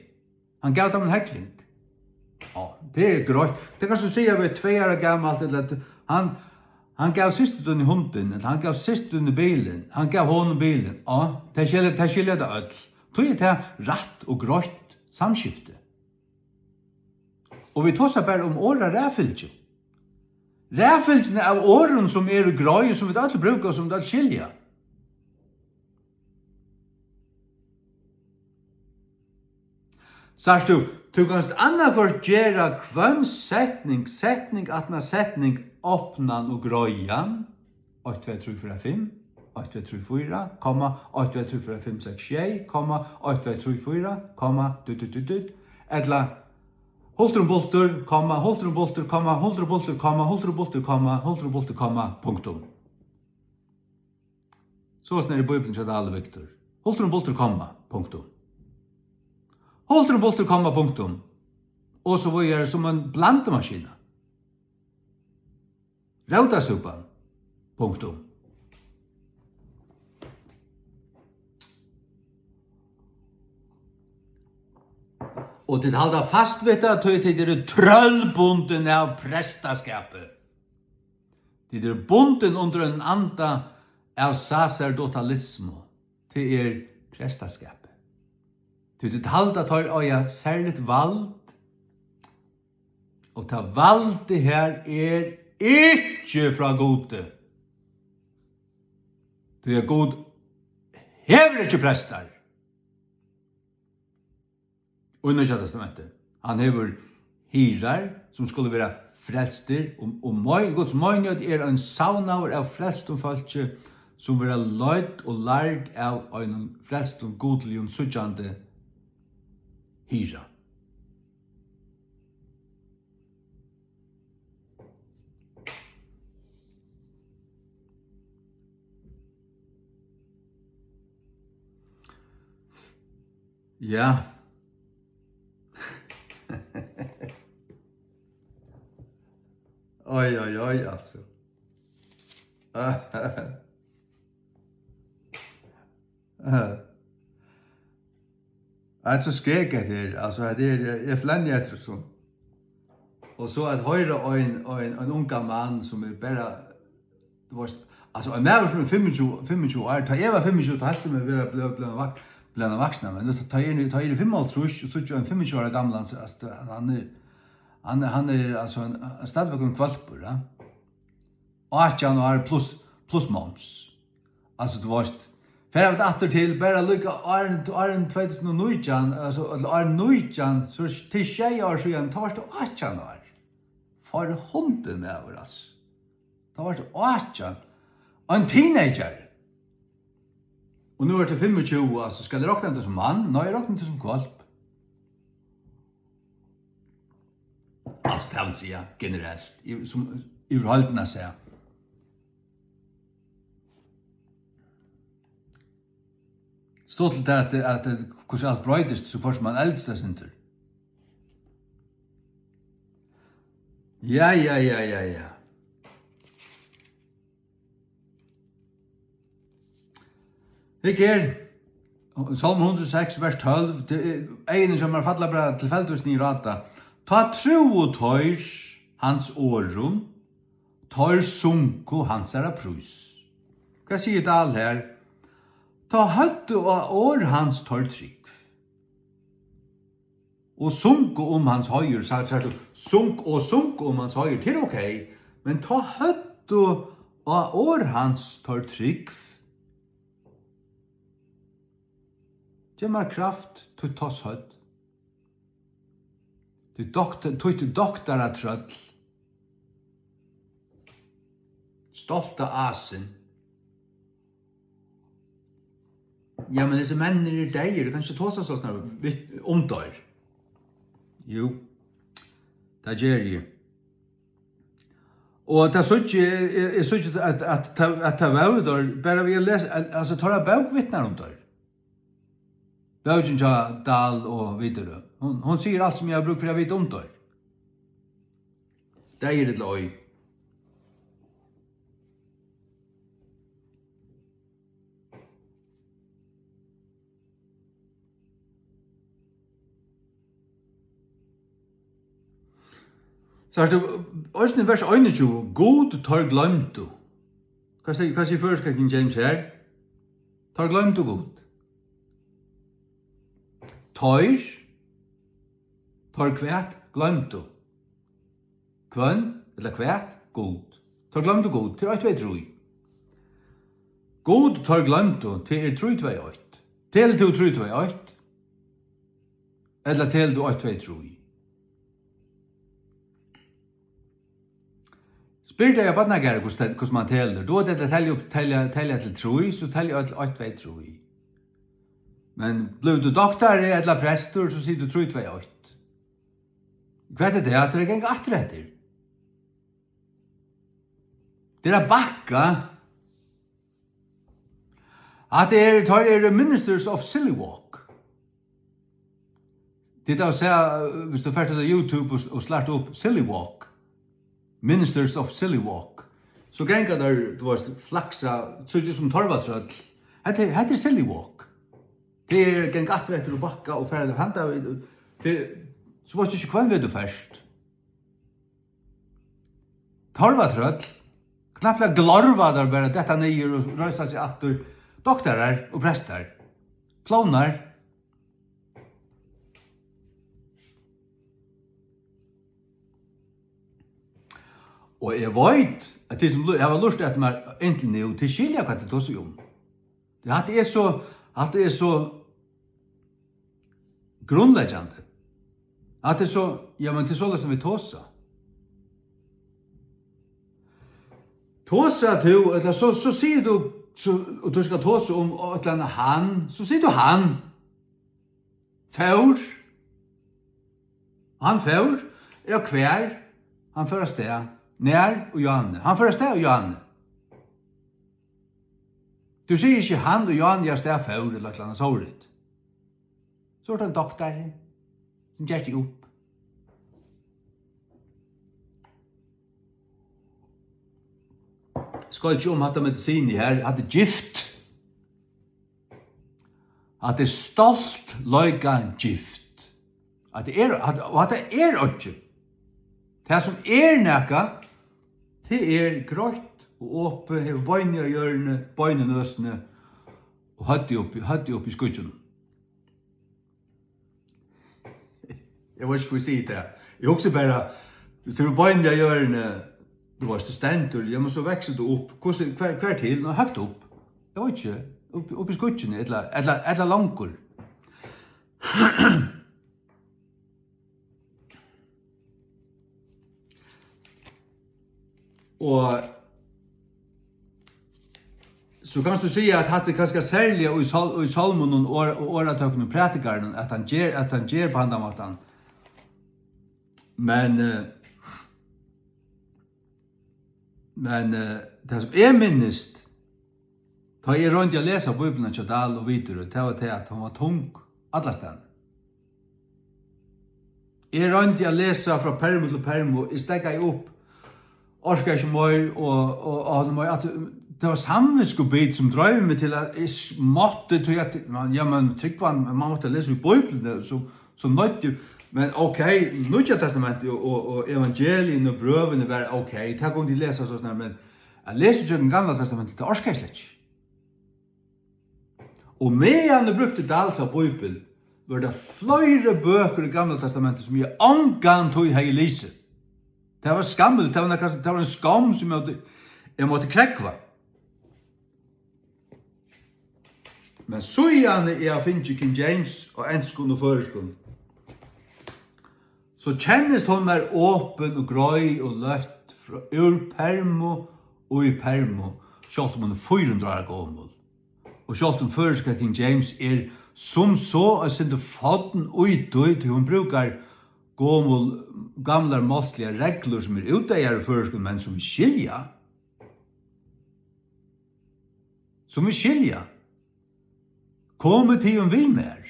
Hann gav teimum hegling. Á, tað er greitt. Tað kanst tú siga við tvey ára gamalt, ella at hann, hann gav systur tíni hundin, ella hann gav systur tíni bilin, hann gav honum bilin. Á, tey skilja, tey skilja tað øll. Tí er tað rætt og greitt samskifti. Og vit tosa bara um orðaraðfylgju. Raðfylgjuna av orðum, sum eru greið, sum vit øll brúka og sum vit øll skilja. Sært tú, tú kanst annaðhvørt gera hvønn setning, setning aftan á setning, opnan og greiðan, eitt, tvey, trý, fýra, fimm, eitt, tvey, trý, fýra, komma, eitt, tvey, trý, fýra, fimm, seks, sjey, komma, eitt, tvey, trý, fýra, komma, dut, dut, dut, dut, ella hultur um bultur, komma, hultur um bultur, komma, hultur um bultur, komma, hultur um bultur, komma, hultur um bultur, komma, punktum. Soleiðis er í Bíbliuni hjá Dali Victor. Hultur um bultur, komma, punktum. Hultur um bultur, komma, punktum. Og so víðari sum ein blandimaskina. Rótasúpan. Punktum. Og tit halda fast við tað, tí tit eru trøllbundin av prestaskapi. Tit eru bundin undir ein anda av saserdotalismu. Tað er prestaskapi. Tí tit halda, at teir eiga serligt vald, og tað valdið her er ikki frá Gudi. Tí at Gud hevur ikki prestar í Nýggja Testamenti. Hann hevur hirðar, sum skulu vera frelstir, og, og mein, Guds meinigheit er ein savnaður av frelstum fólki, sum verða leidd og lærd av einum frelstum, gudligum, síggjandi hirða. Ja. Oj, oj, oj, altso. Hetta er so skeg, hetta her. Altso, hetta er, eg flenni eftir hesum. Og so at hoyra ein, ein, ein ungan mann sum er bara, tú veitst, altso, ein maður sum er fimmogtjúgu, fimmogtjúgu ár, tá eg var fimmogtjúgu, tá helt eg meg vera blivin, blivin vak-, blivin vaksin, men nú, tá eg eri, tá eg eri fimmoghálvtrýss og síggi ein fimmogtjúgu ára gamlan, so, altso, hann er, hann er, hann er, altso, ein, ein, stadigvæk ein hvølpur, ja. Átjan ár pluss, pluss moms. Altso, tú veitst, fara vit aftur til bara líka áðrenn, áðrenn tvey túsund og nítjan, altso, ella áðrenn nítjan, so til sjey ár síðan, tá vart tú átjan ár. For hundin, maður, altso. Tá vart tú átjan. Ein teenager. Og nú ert tú fimmogtjúgu, altso, skal eg rokna teg sum mann? Nei, eg rokni teg sum hvølp. Altso, tað vil siga, generelt, í, sum, yvir heildina at siga. Stuttligt at, at, at hvussu alt broytist, so hvørt sum mann eldist eitt sindur. Ja, ja, ja, ja, ja. Hygg her, Sálmur hundrað og seks, vers tólv, tað er, eyguni hjá mær falla bara tilfeldigvis niður á tað. Tá trúðu teir hans orðum, teir sungu hansara prís. Hvat sigur Dahl her? Tá høvdu á orð hans teir trúgv. Og sungu um hans heiður, sært, sært tú, sung og sungu um hans heiður, tað er ok, men tá høvdu á orð hans teir trúgv. Gev mær kraft, títt toss høvd. Títt dokt-, títt doktaratrøll. Stolta asin. Ja, men hesir menninir eru deyðir, tú kanst ikki tosa so snart við, um teir. Jú, tað geri eg. Og tað síggi eg, eg, eg síggi, at, at, at, at tað vóru teir, bara við at lesa, al-, altso, teirra bók vitnar um teir. Bókin hjá Dahl og Widerøe. Hon, hon sigur alt, sum eg havi brúk fyri at vita um teir. Deyðir ella ei. Sært tú, eisini vers einogtjúgu, Gud teir gloymdu. Hvat sigur, hvat sigur føroyska King James her? Teir gloymdu Gud. Teir, teir hvat? Gloymdu. Hvønn, ella hvat? Gud. Teir gloymdu Gud. Tað er eitt, tvey, trý. Gud, teir gloymdu, tað er trý, tvey, eitt. Telur tú trý, tvey, eitt? Ella telur tú eitt, tvey, trý? Spyr tey á barnagarði, hvussu tel-, hvussu mann telur. Tú veit, ella telja upp, telja, telja til trý, so telja øll eitt, tvey, trý. Men blívur tú doktari ella prestur, so sigur tú trý, tvey, eitt. Hvat er tað? Tað er at ganga aftur eftir. Tað er at bakka. At tað er, teir eru ministers of silly walk. Tit hava sæð, eh, hvis tú fert til YouTube og, og slart upp silly walk, ministers of silly walk, so ganga teir, tú veist, flaksa, so er sum torvatrøll. Hetta er, hetta er silly walk. Tey eru ganga aftur eftir og bakka og fara til handa við, tey, so veitst tú ikki, hvønn veg tú fert. Torvatrøll, knappliga glorva teir bara detta niður og reisa seg aftur. Doktarar og prestar. Klovnar. Og eg veit, at tey sum lu-, hava lurtað eftir mær inntil nú, tey skilja, hvat eg tosi um. Hatta er so, hatta er so grundleggjandi. Hatta er so, ja, men tað er soleiðis, sum vit tosa. Tosa tú, ella so, so sigur tú, so, og tú skal tosa um, og ella hann, so sigur tú hann. Fór. Hann fór. Ja, hvar? Hann fór avstað. Nær? Og Johanne. Hann fór avstað, og Johanne. Tú sigur ikki, hann og Johanne avstað fór, ella eitt ella annað sovorðið. So er tað ein doktari, sum ger teg upp. Skal ikki um hatta medisinið her, hatta er gift. At tað er stolt, leika, gift. At tað er, at, og at tað er einki. Tað sum er nakað, tað er greitt og opið, hevur beinið á jørðini, bein í nøsini og høvdið uppi, høvdið uppi í skýggjunum. Eg veit ikki, hví eg sigi tað. Eg hugsi bara, viss tú hevur beinini á jørðini, tú veitst, tú stendur, ja, men so veksur tú upp. Hvussu, hvar, hvar til? Ná, høgt upp. Eg veit ikki. Upp, upp í skýggjuni, ella, ella, ella longur. Og so kanst tú siga, at hatta er kanska serliga í sál-, í sálmunum og, og orðatøkunum prædikaranum, at hann ger, at hann ger á handan mátan. Men, eh, men, eh, tað sum eg minnist, tá eg royndi at lesa Bíbliuna hjá Dahl og Widerøe, tað var tað, at hon var tung allastaðni. Eg royndi at lesa frá permi til permi, og eg steðgaði upp, orkaði ikki meir, og, og, og, og at, tað var samvitskubit, sum dreiv meg til, at eg s-, mátti, tí at, man, ja, men trúgvan, man mátti lesa í Bíbliuni, so, so noyðdi, men ok, Nýggja Testamentið og, og, og evangeliini og brøvini var ok, tað kundi eg lesa so snart, men at lesa gjøgnum Gamla Testamentið, tað orkaði eg slett ikki. Og meðan eg brúkti Dahls bíbel, vóru tað fleiri bøkur í Gamla Testamenti, sum eg ongantíð hevði lisið. Tað var skammiligt, tað var nakað, tað var ein skomm, sum eg mátti, eg mátti krógva. Men síðani eg havi fingið King James á enskum og føroyskum, so kennist hon mær opin og greið og løtt frá, úr permu og í permu, sjálvt um hon er fýra hundrað ára gomul. Og sjálvt um føroyska King James er sum so eitt sindur forn í tí, tí hon brúkar gomul, gamlar málsligar reglur, sum eru útdeyðar í føroyskum, men sum vit skilja. Sum vit skilja. Komið tygum við mær.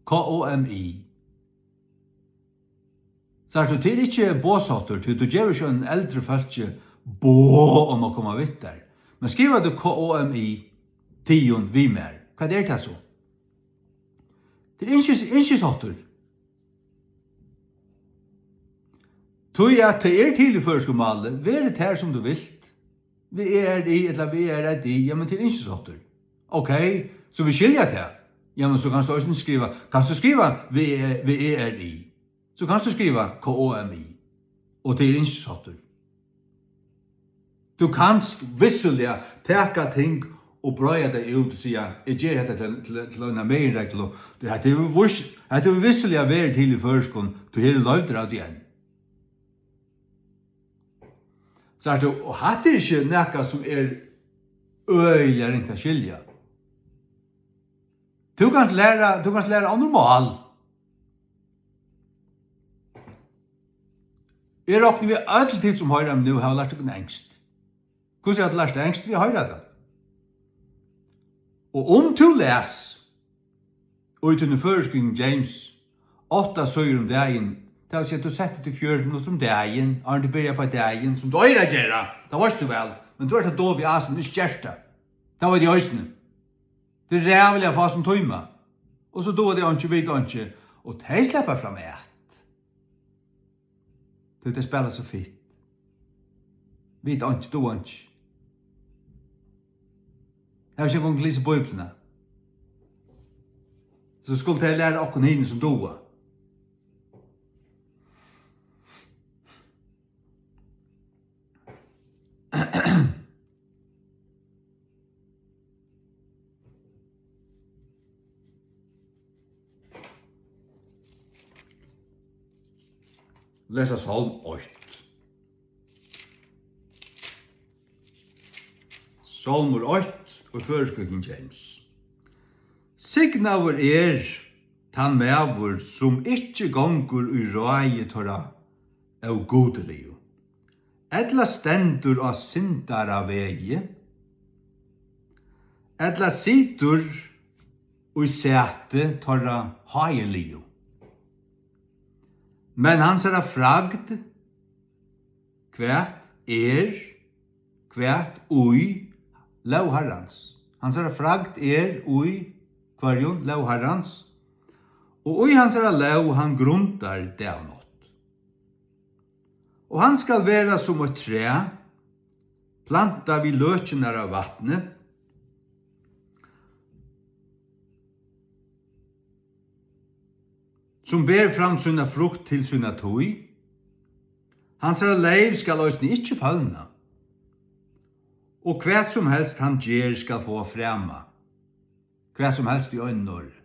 K O M I. Sært tú, tað er ikki boðsháttur, tí tú gevur ikki einum eldri fólki boð um at koma við tær. Men skrivar tú K O M I, tygum við mær, hvat er tað so? Tað er ynskis-, ynskisháttur. Tí at tað er til í føroyskum máli, verið tær sum tú vilt. V E R I ella V E R D, jamen, tað er ynskisháttur. Ok, so vit skilja tað. Jamen, so kanst tú eisini skriva, kanst tú skriva V E, V E R I. So kanst tú skriva K O M I. Og tað er ynskisháttur. Tú kanst vissuliga taka ting og breiða tey út og siga, eg geri hetta til, til, til eina meginreglu. Hetta hevur vís-, hetta hevur vissuliga verið til í føroyskum, tí her er loyvd radian. Sært tú, og hatta er ikki nakað sum er øgiliga ringt at skilja. Tú kanst læra, tú kanst læra onnur mál. Eg rokni við, øll tit sum hoyra meg nú hava lært tykkum enskt. Hvussu hava tit lært enskt? Við at hoyra tað. Og um tú les í tínum føroysku King James átta síður um dagin, tað vil siga, tú setti teg fjøruti minuttir um dagin, áðrenn tú byrjar upp á dagin, sum tú eigur at gera, tað veitst tú væl, men tú ert ein dovur í asinum, ikki gert tað. Tað veit eg eisini. Tað er ræðuliga fá sum tíma. Og so duga tey einki, vita einki. Og tey sleppa fram at. Tí tey spæla so fitt. Vita einki, duga einki. Hava ikki eingong lisið Bíbliuna. So skulu tey læra okkum hini sum duga. Lesa Sálm eitt. Sálmur eitt, og føroyskur King James. Signaður er tann maður, sum ikki gongur í ráði teirra ógudiligu, ella stendur á syndaravegi, ella situr í sæti teirra háðiligu. Men hansara fragd, hvat er, hvat í lóg Harrans? Hansara fragd er í hvørjum? Lóg Harrans. Og í hansara lóg hann grundar dag og nátt. Og hann skal vera sum eitt træ, plantað við løkirnar av vatni, sum ber fram sína frukt til sína tíð. Hansara leyv skal eisini ikki følna, og hvat sum helst hann ger, skal fáa frama. Hvat sum helst í einum orði.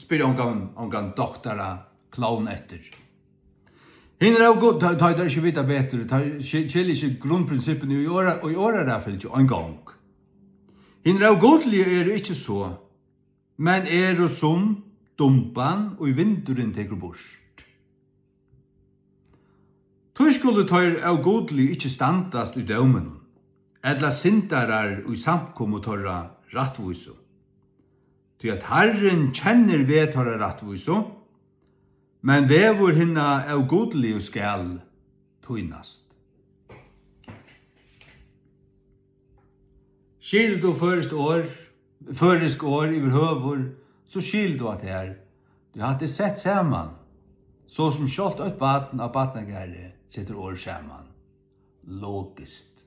Spyr ongan, ongan doktara klovn eftir. Hinir av Gud, tá, tá teir ikki vita betur, tá skil-, skilja ikki grundprinsippini í orða-, í orðaraðfylgju eingong. Hinir av Gudliga eru ikki so, men eru sum dumban, ið vindurin tekur burt. Tí skulu teir ógudligu ikki standast í dóminum, ella syndarar í samkomu teirra rættvísu. Tí at Harrin kennir veg teirra rættvísu, men vegur hinna ógudligu skal týnast. Skilur tú føroyskt orð, føroysk orð yvirhøvur, so skilur tú at her, tí hatta er sett saman, so sum sjálvt eitt barn á barnagarði setur orð saman. Logiskt.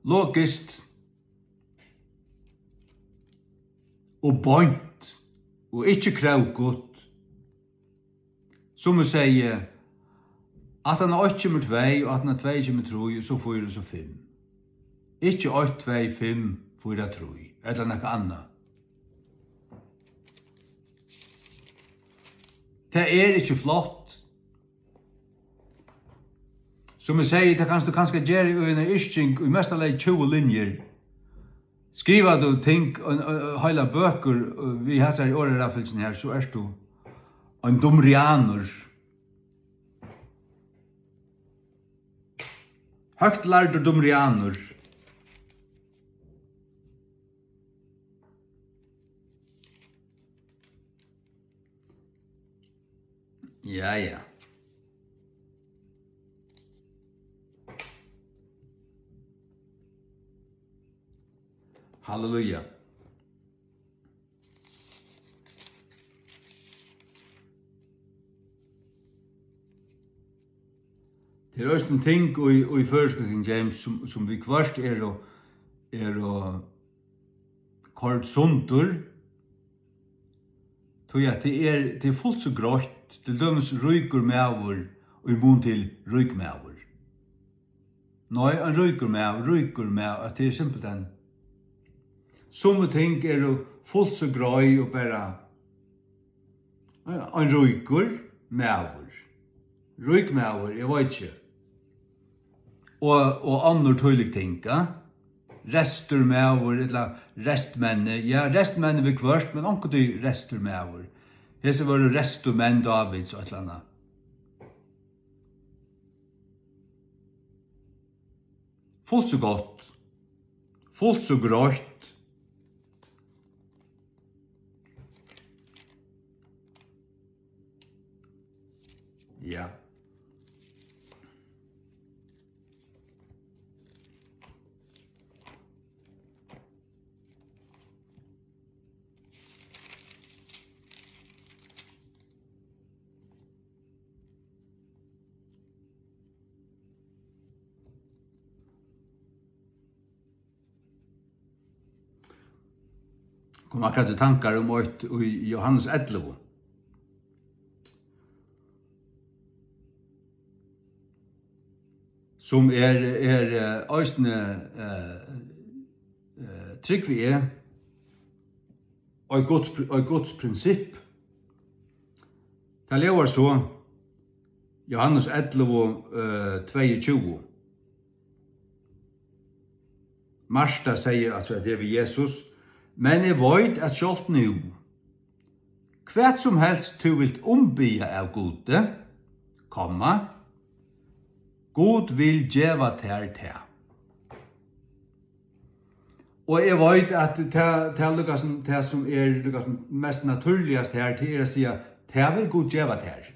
Logiskt og beint og ikki krókut. Sum eg segði, aftan á eitt kemur tvey, og aftan á tvey kemur trý, og so fýra, og so fimm. Ikki eitt, tvey, fimm, fýra, trý, ella nakað annað. Tað er ikki flott. Sum eg segði, tað kanst tú kanska gera í eina yrking, í mesta lagi tjúgu linjur. Skrivar tú ting, ein, ein, ein, heilar bøkur, øh, við hasari orðaraðfylgjuni her, so ert tú ein dumrianur. Høgtlærdur dumrianur. Ja, ja. Halleluja. Tað eru eisini ting í, í føroysku King James, sum, sum viðhvørt eru, eru koyrd sundur, tí at tað er, tað er fult so greitt, til dømis ríkur maður í mun til ríkmaður. Nei, ein ríkur maður, ríkur maður, at tað er simpelthen, summi ting eru fult so greið og bara, ja, ein ríkur maður, ríkmaður, eg veit ikki, og, og onnur tílík ting, ja. Restur maður, ella restmenni, ja, restmenni viðhvørt, men onkuntíð restur maður. Hesi vóru restu menn Dávids og eitt ella annað. Fult so gott. Fult so greitt. Ja. Kom akkurát í tankar um eitt í Jóhannes ellivu, sum er, er, eh, eisini, eh, eh, trúgvi eg, eitt Guds, eitt Guds prinsipp. Tað ljóðar so, Jóhannes ellivu, eh, tveyogtjúgu. Marta segði, altso, at tað er við Jesus, "Men eg veit, at sjálvt nú, hvat sum helst tú vilt umbiðja av Gudi, komma, Gud vil geva tær tað." Og eg veit, at tað, tað líka sum, tað sum er líka sum mest natúrligast her, tað er at siga, "Tað vil Gud geva tær."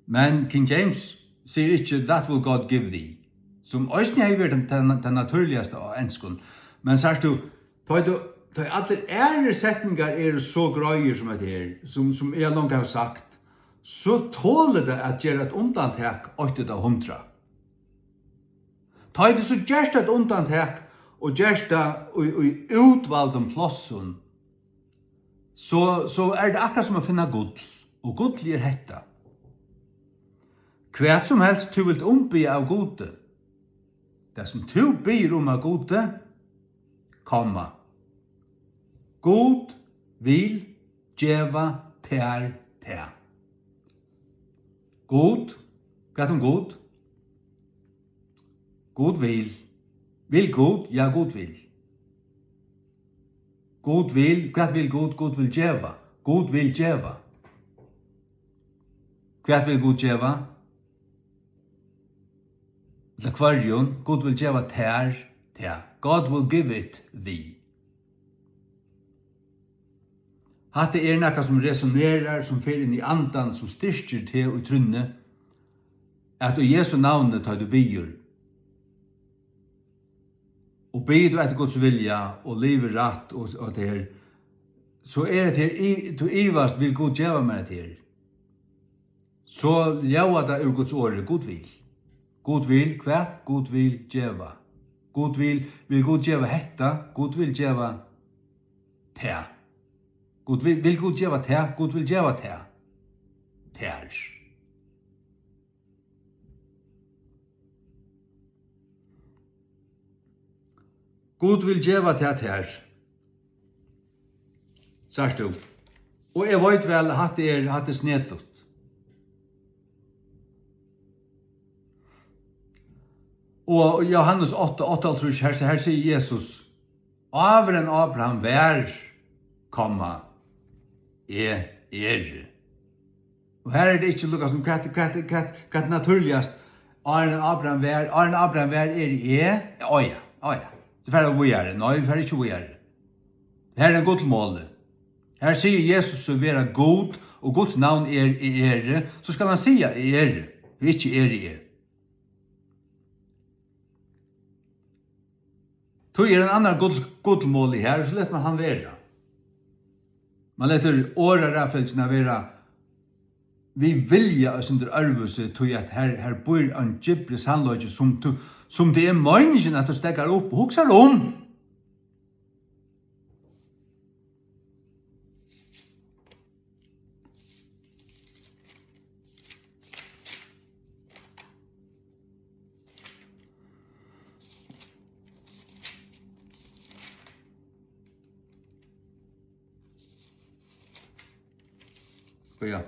Men King James sigur ikki, "That will God give thee," sum eisini hevði verið tað, tað, tað natúrligasta á enskum. Men sært tú, tá ið tú, tá ið allir aðrir setningar eru so greiðir sum hetta her, sum, sum eg longu havi sagt, so tolir tað at gera eitt undantak, eitt út av hundrað. Tá ið tú so gert eitt undantak og gert tað í, í útvaldum plássum, so, so er tað akkurát sum at finna gull, og gullið er hetta. Hvat sum helst tú vilt umbiðja av Gudi, tað sum tú biður um av Gudi, komma, Gud vil geva tær tað. Gud, hvat um Gud? Gud vil. Vil Gud? Ja, Gud vil. Gud vil, hvat vil Gud? Gud vil geva. Gud vil geva. Hvat vil Gud geva? Ella hvørjum? Gud vil geva tær tað. God will give it thee. Hatta er nakað, sum resonerar, sum fer inn í andan, sum styrkir teg í trúnni, at í Jesu navni, tá tú biður, og biður tú eftir Guds vilja, og livir rætt, og, og tað her, so er hetta her, í-, tú ivast, vil Gud geva mær hetta her? So ljóðar tað úr Guds orði, Gud vil. Gud vil hvat? Gud vil geva. Gud vil, vil Gud geva hetta? Gud vil geva tað. Gud vil, vil Gud geva tað? Gud vil geva tað. Tær. Gud vil geva tað tær. Sært tú? Og eg veit væl, at hatta er, hatta er snedigt. Og Jóhannes átta, áttaoghálvtrýss, her, her sigur Jesus, "Áður enn Abraham var, komma, eg eri." Og her er tað ikki líka sum hvat, hvat, hvat, hvat natúrligast. "Áðrenn Abraham var, áðrenn Abraham var, eri eg." Ája, ája. Tú fert víðari. Nei, tú fert ikki víðari. Her er ein gullmoli. Her sigur Jesus seg vera Gud, og Guds navn er, "Eg eri." So skal hann siga, "Eg eri", og ikki, "Eri eg." Tí er ein annar gull-, gullmoli her, so letur man hann vera. Man letur orðaræðfylgjuna vera við vilja eitt sindur øðrvísi, tí at her, her býr ein djúpri sannleiki, sum tú, sum tað er meiningin, at tú steðgar upp og hugsar um. Ja.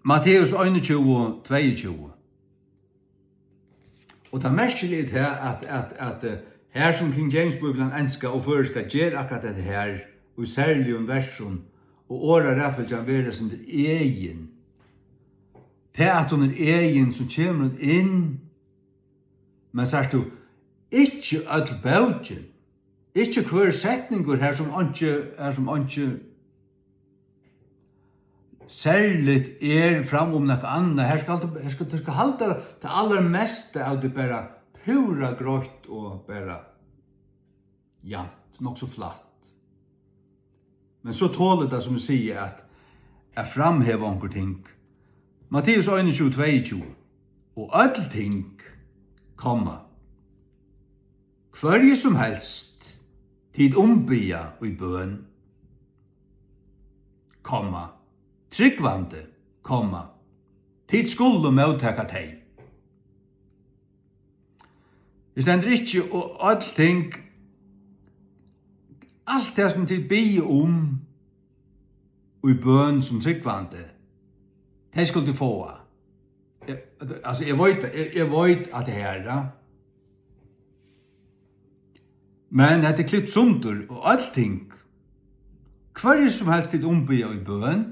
Matteus einogtjúgu, tveyogtjúgu. Og tað merkiliga er tað, at, at, at, eh, her sum King James Bíblian, enska og føroyska, ger akkurát hetta her, í serligum versum, og orðaraðfylgjan verður eitt sindur egin. Tað, at hon er egin, so kemur hon inn, men sært tú, ikki øll bókin, ikki hvør setningur, har sum einki, har sum einki serligt er fram um nakað annað. Her skal tú, her skal, tú skal halda tað allarmesta av tí bara púra greitt og bara, ja, nokk so flatt. Men so tolir tað, sum eg sigi, at, at framheva onkur ting. Matteus einogtjúgu, tveyogtjúgu. Og øll ting, komma, hvørji sum helst tit umbiðja í bøn, komma, trúgvandi, komma, tit skulu móttaka tey. Her stendur ikki, og øll ting, alt tað, sum tit biðja um í bøn sum trúgvandi, tey skulu tit fáa. Eg, altso, eg veit, eg, eg veit, at tað er, ja. Men hetta er klipt sundur, og øll ting, hvørji sum helst tit umbiðja í bøn,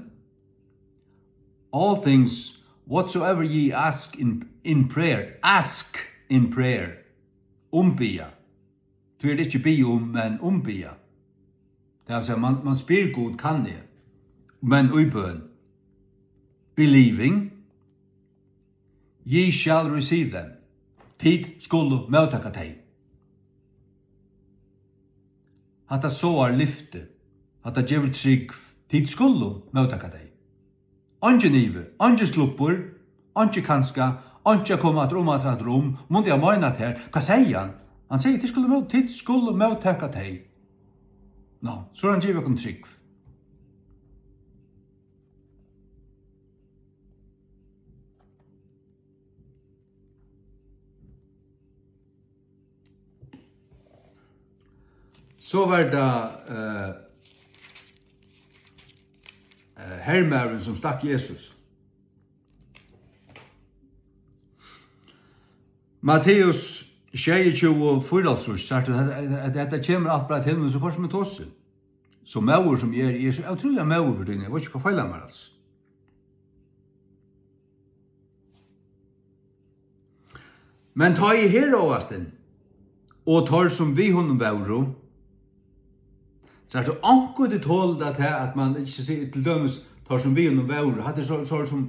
all things, whatsoever ye ask in, in prayer, ask in prayer, umbiðja. Tí er tað ikki biðja um, men umbiðja. Tað vil siga, man, man spyr Gud, kann eg, men í bøn. Believing, ye shall receive them. Tit skulu móttaka tey. Hatta sáar lyfti, hatta gevur trúgv. Tit skulu móttaka tey. Eingin ivi, eingin slubbur, einki kanska, einki at koma aftur um, aftur, aftur um. Mundi hann meina tað her? Hvat segði hann? Hann segði, tit skulu mó-, tit skulu móttaka tey. Ná, so er hann givið okkum trúgv. So var tað, eh, eh, hermaðurin, sum stakk Jesus. Matteus sjeyogtjúgu, fýraoghálvtrýss, sært tú, hetta, hetta, hetta kemur alt bara til mín, so hvørt sum eg tosi. So móður sum eg eri, eg eri so ótrúliga móður fyri tykkum, eg veit ikki, hvat feilar mær, altso. Men tá ið Heroðastin og teir, sum við honum vóru, sært tú, onkuntíð tolir tað, tað, at mann ikki sigur, til dømis, teir, sum við honum vóru, hatta er so, so sum,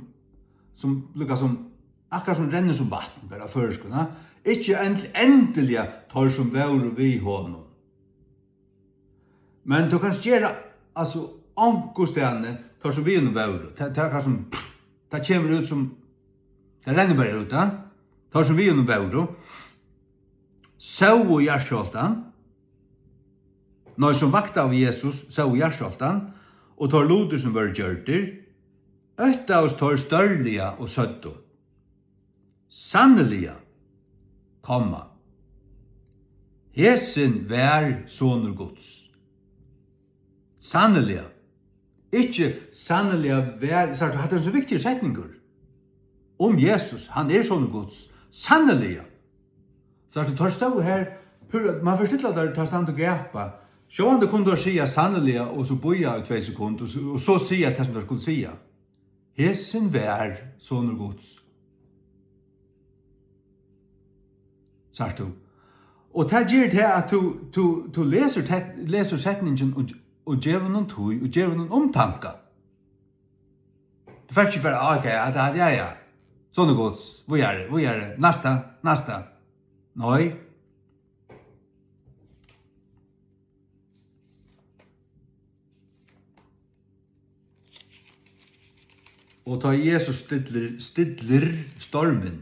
sum, líka sum, akkurát sum rennur sum vatn, bara á føroyskum, ha? Ikki end-, endiliga teir, sum vóru við honum. Men tú kanst gera, altso, onkustaðni, teir sum við honum vóru. Tað, tað er sum, tað kemur út sum, tað rennur bara út, ja? Teir sum við honum vóru, sóu jarðskjálvtan, nei, sum vaktaðu Jesus, sóu jarðskjálvtan, og teir lutir sum vóru gjørdir, óttaðust teir stórliga og søgdu: Sanniliga, komma, hesin var Sonur Guds. Sanniliga. Ikki sanniliga var, sært tú, hatta er ein so viktigur setningur um Jesus, hann er Sonur Guds. Sanniliga. Sært tú, teir stóðu her, púra, mann fer stilla, teir, teir standa og gapa. Sjálvandi kundu teir siga sanniliga og so bíða í tvey sekund og so, og so siga tað, sum teir skuldu siga. Hesin var Sonur Guds. Sært tú? Og tað ger tað, at tú, tú, tú lesur te-, lesur setningin og, og gevur honum tíð, og gevur honum umtanka. Tú fert ikki bara, "Ah, ok, ja, ja, ja, ja. Sonur Guds, víðari, víðari, næsta, næsta." Nei. Og tá Jesus stillir, stillir stormin.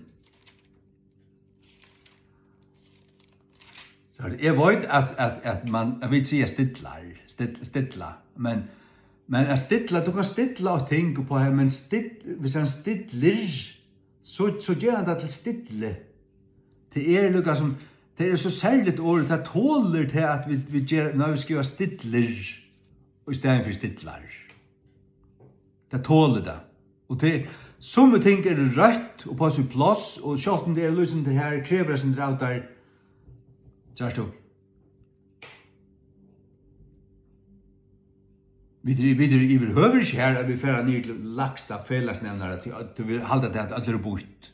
So eg veit, at, at, at, man, at vit siga stillar, still, stilla, men, men at stilla, tú kanst stilla eitt ting uppá her, men still, viss hann stillir, so, so ger hann tað til stilli. Tað er líka sum, tað er so serligt orð, tað tolir tað, at vit, vit ger, nú vit skriva stillir í staðin fyri stillar. Tað tolir tað. Og tað, summi ting eru røtt og uppá sítt pláss, og sjálvt um tað eru líkindi her, krevur eitt sindur av tær. Sært tú? Vit eru, vit eru yvirhøvur ikki har, at vit fara niður til lægsta felagsnevnara, tí at vit halda tað, at øll eru býtt.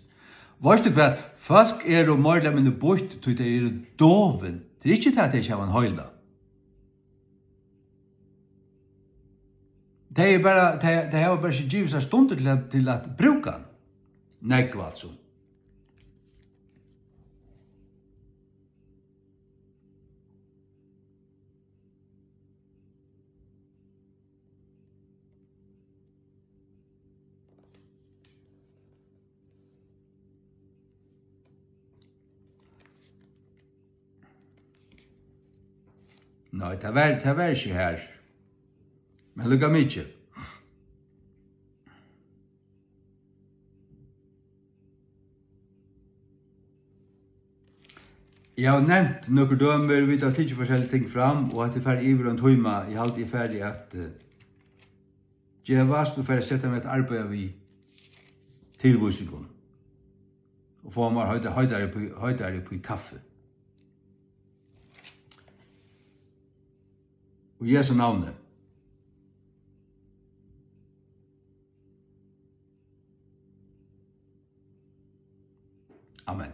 Veitst tú hvat? Fólk eru meira ella minni býtt, tí tey eru dovin. Tað er ikki tað, at tey ikki hava ein heila. Tey eru bara, tey, tey hava bara ikki givið sær stundir til at, til at brúka hann. Nógv, altso. Nei, tað var, tað var ikki har. Men líka mikið. Eg havi nevnt nøkur dømi, vit hava tikið forskellig ting fram, og hetta er farið yvir ein tíma. Eg haldi, eg fari at, eh, gevast og fari at seta meg at arbeiða við tilvísingum og fáa mær heita-, heitari uppí, heitari uppí kaffi. Í Jesu navni. Amen.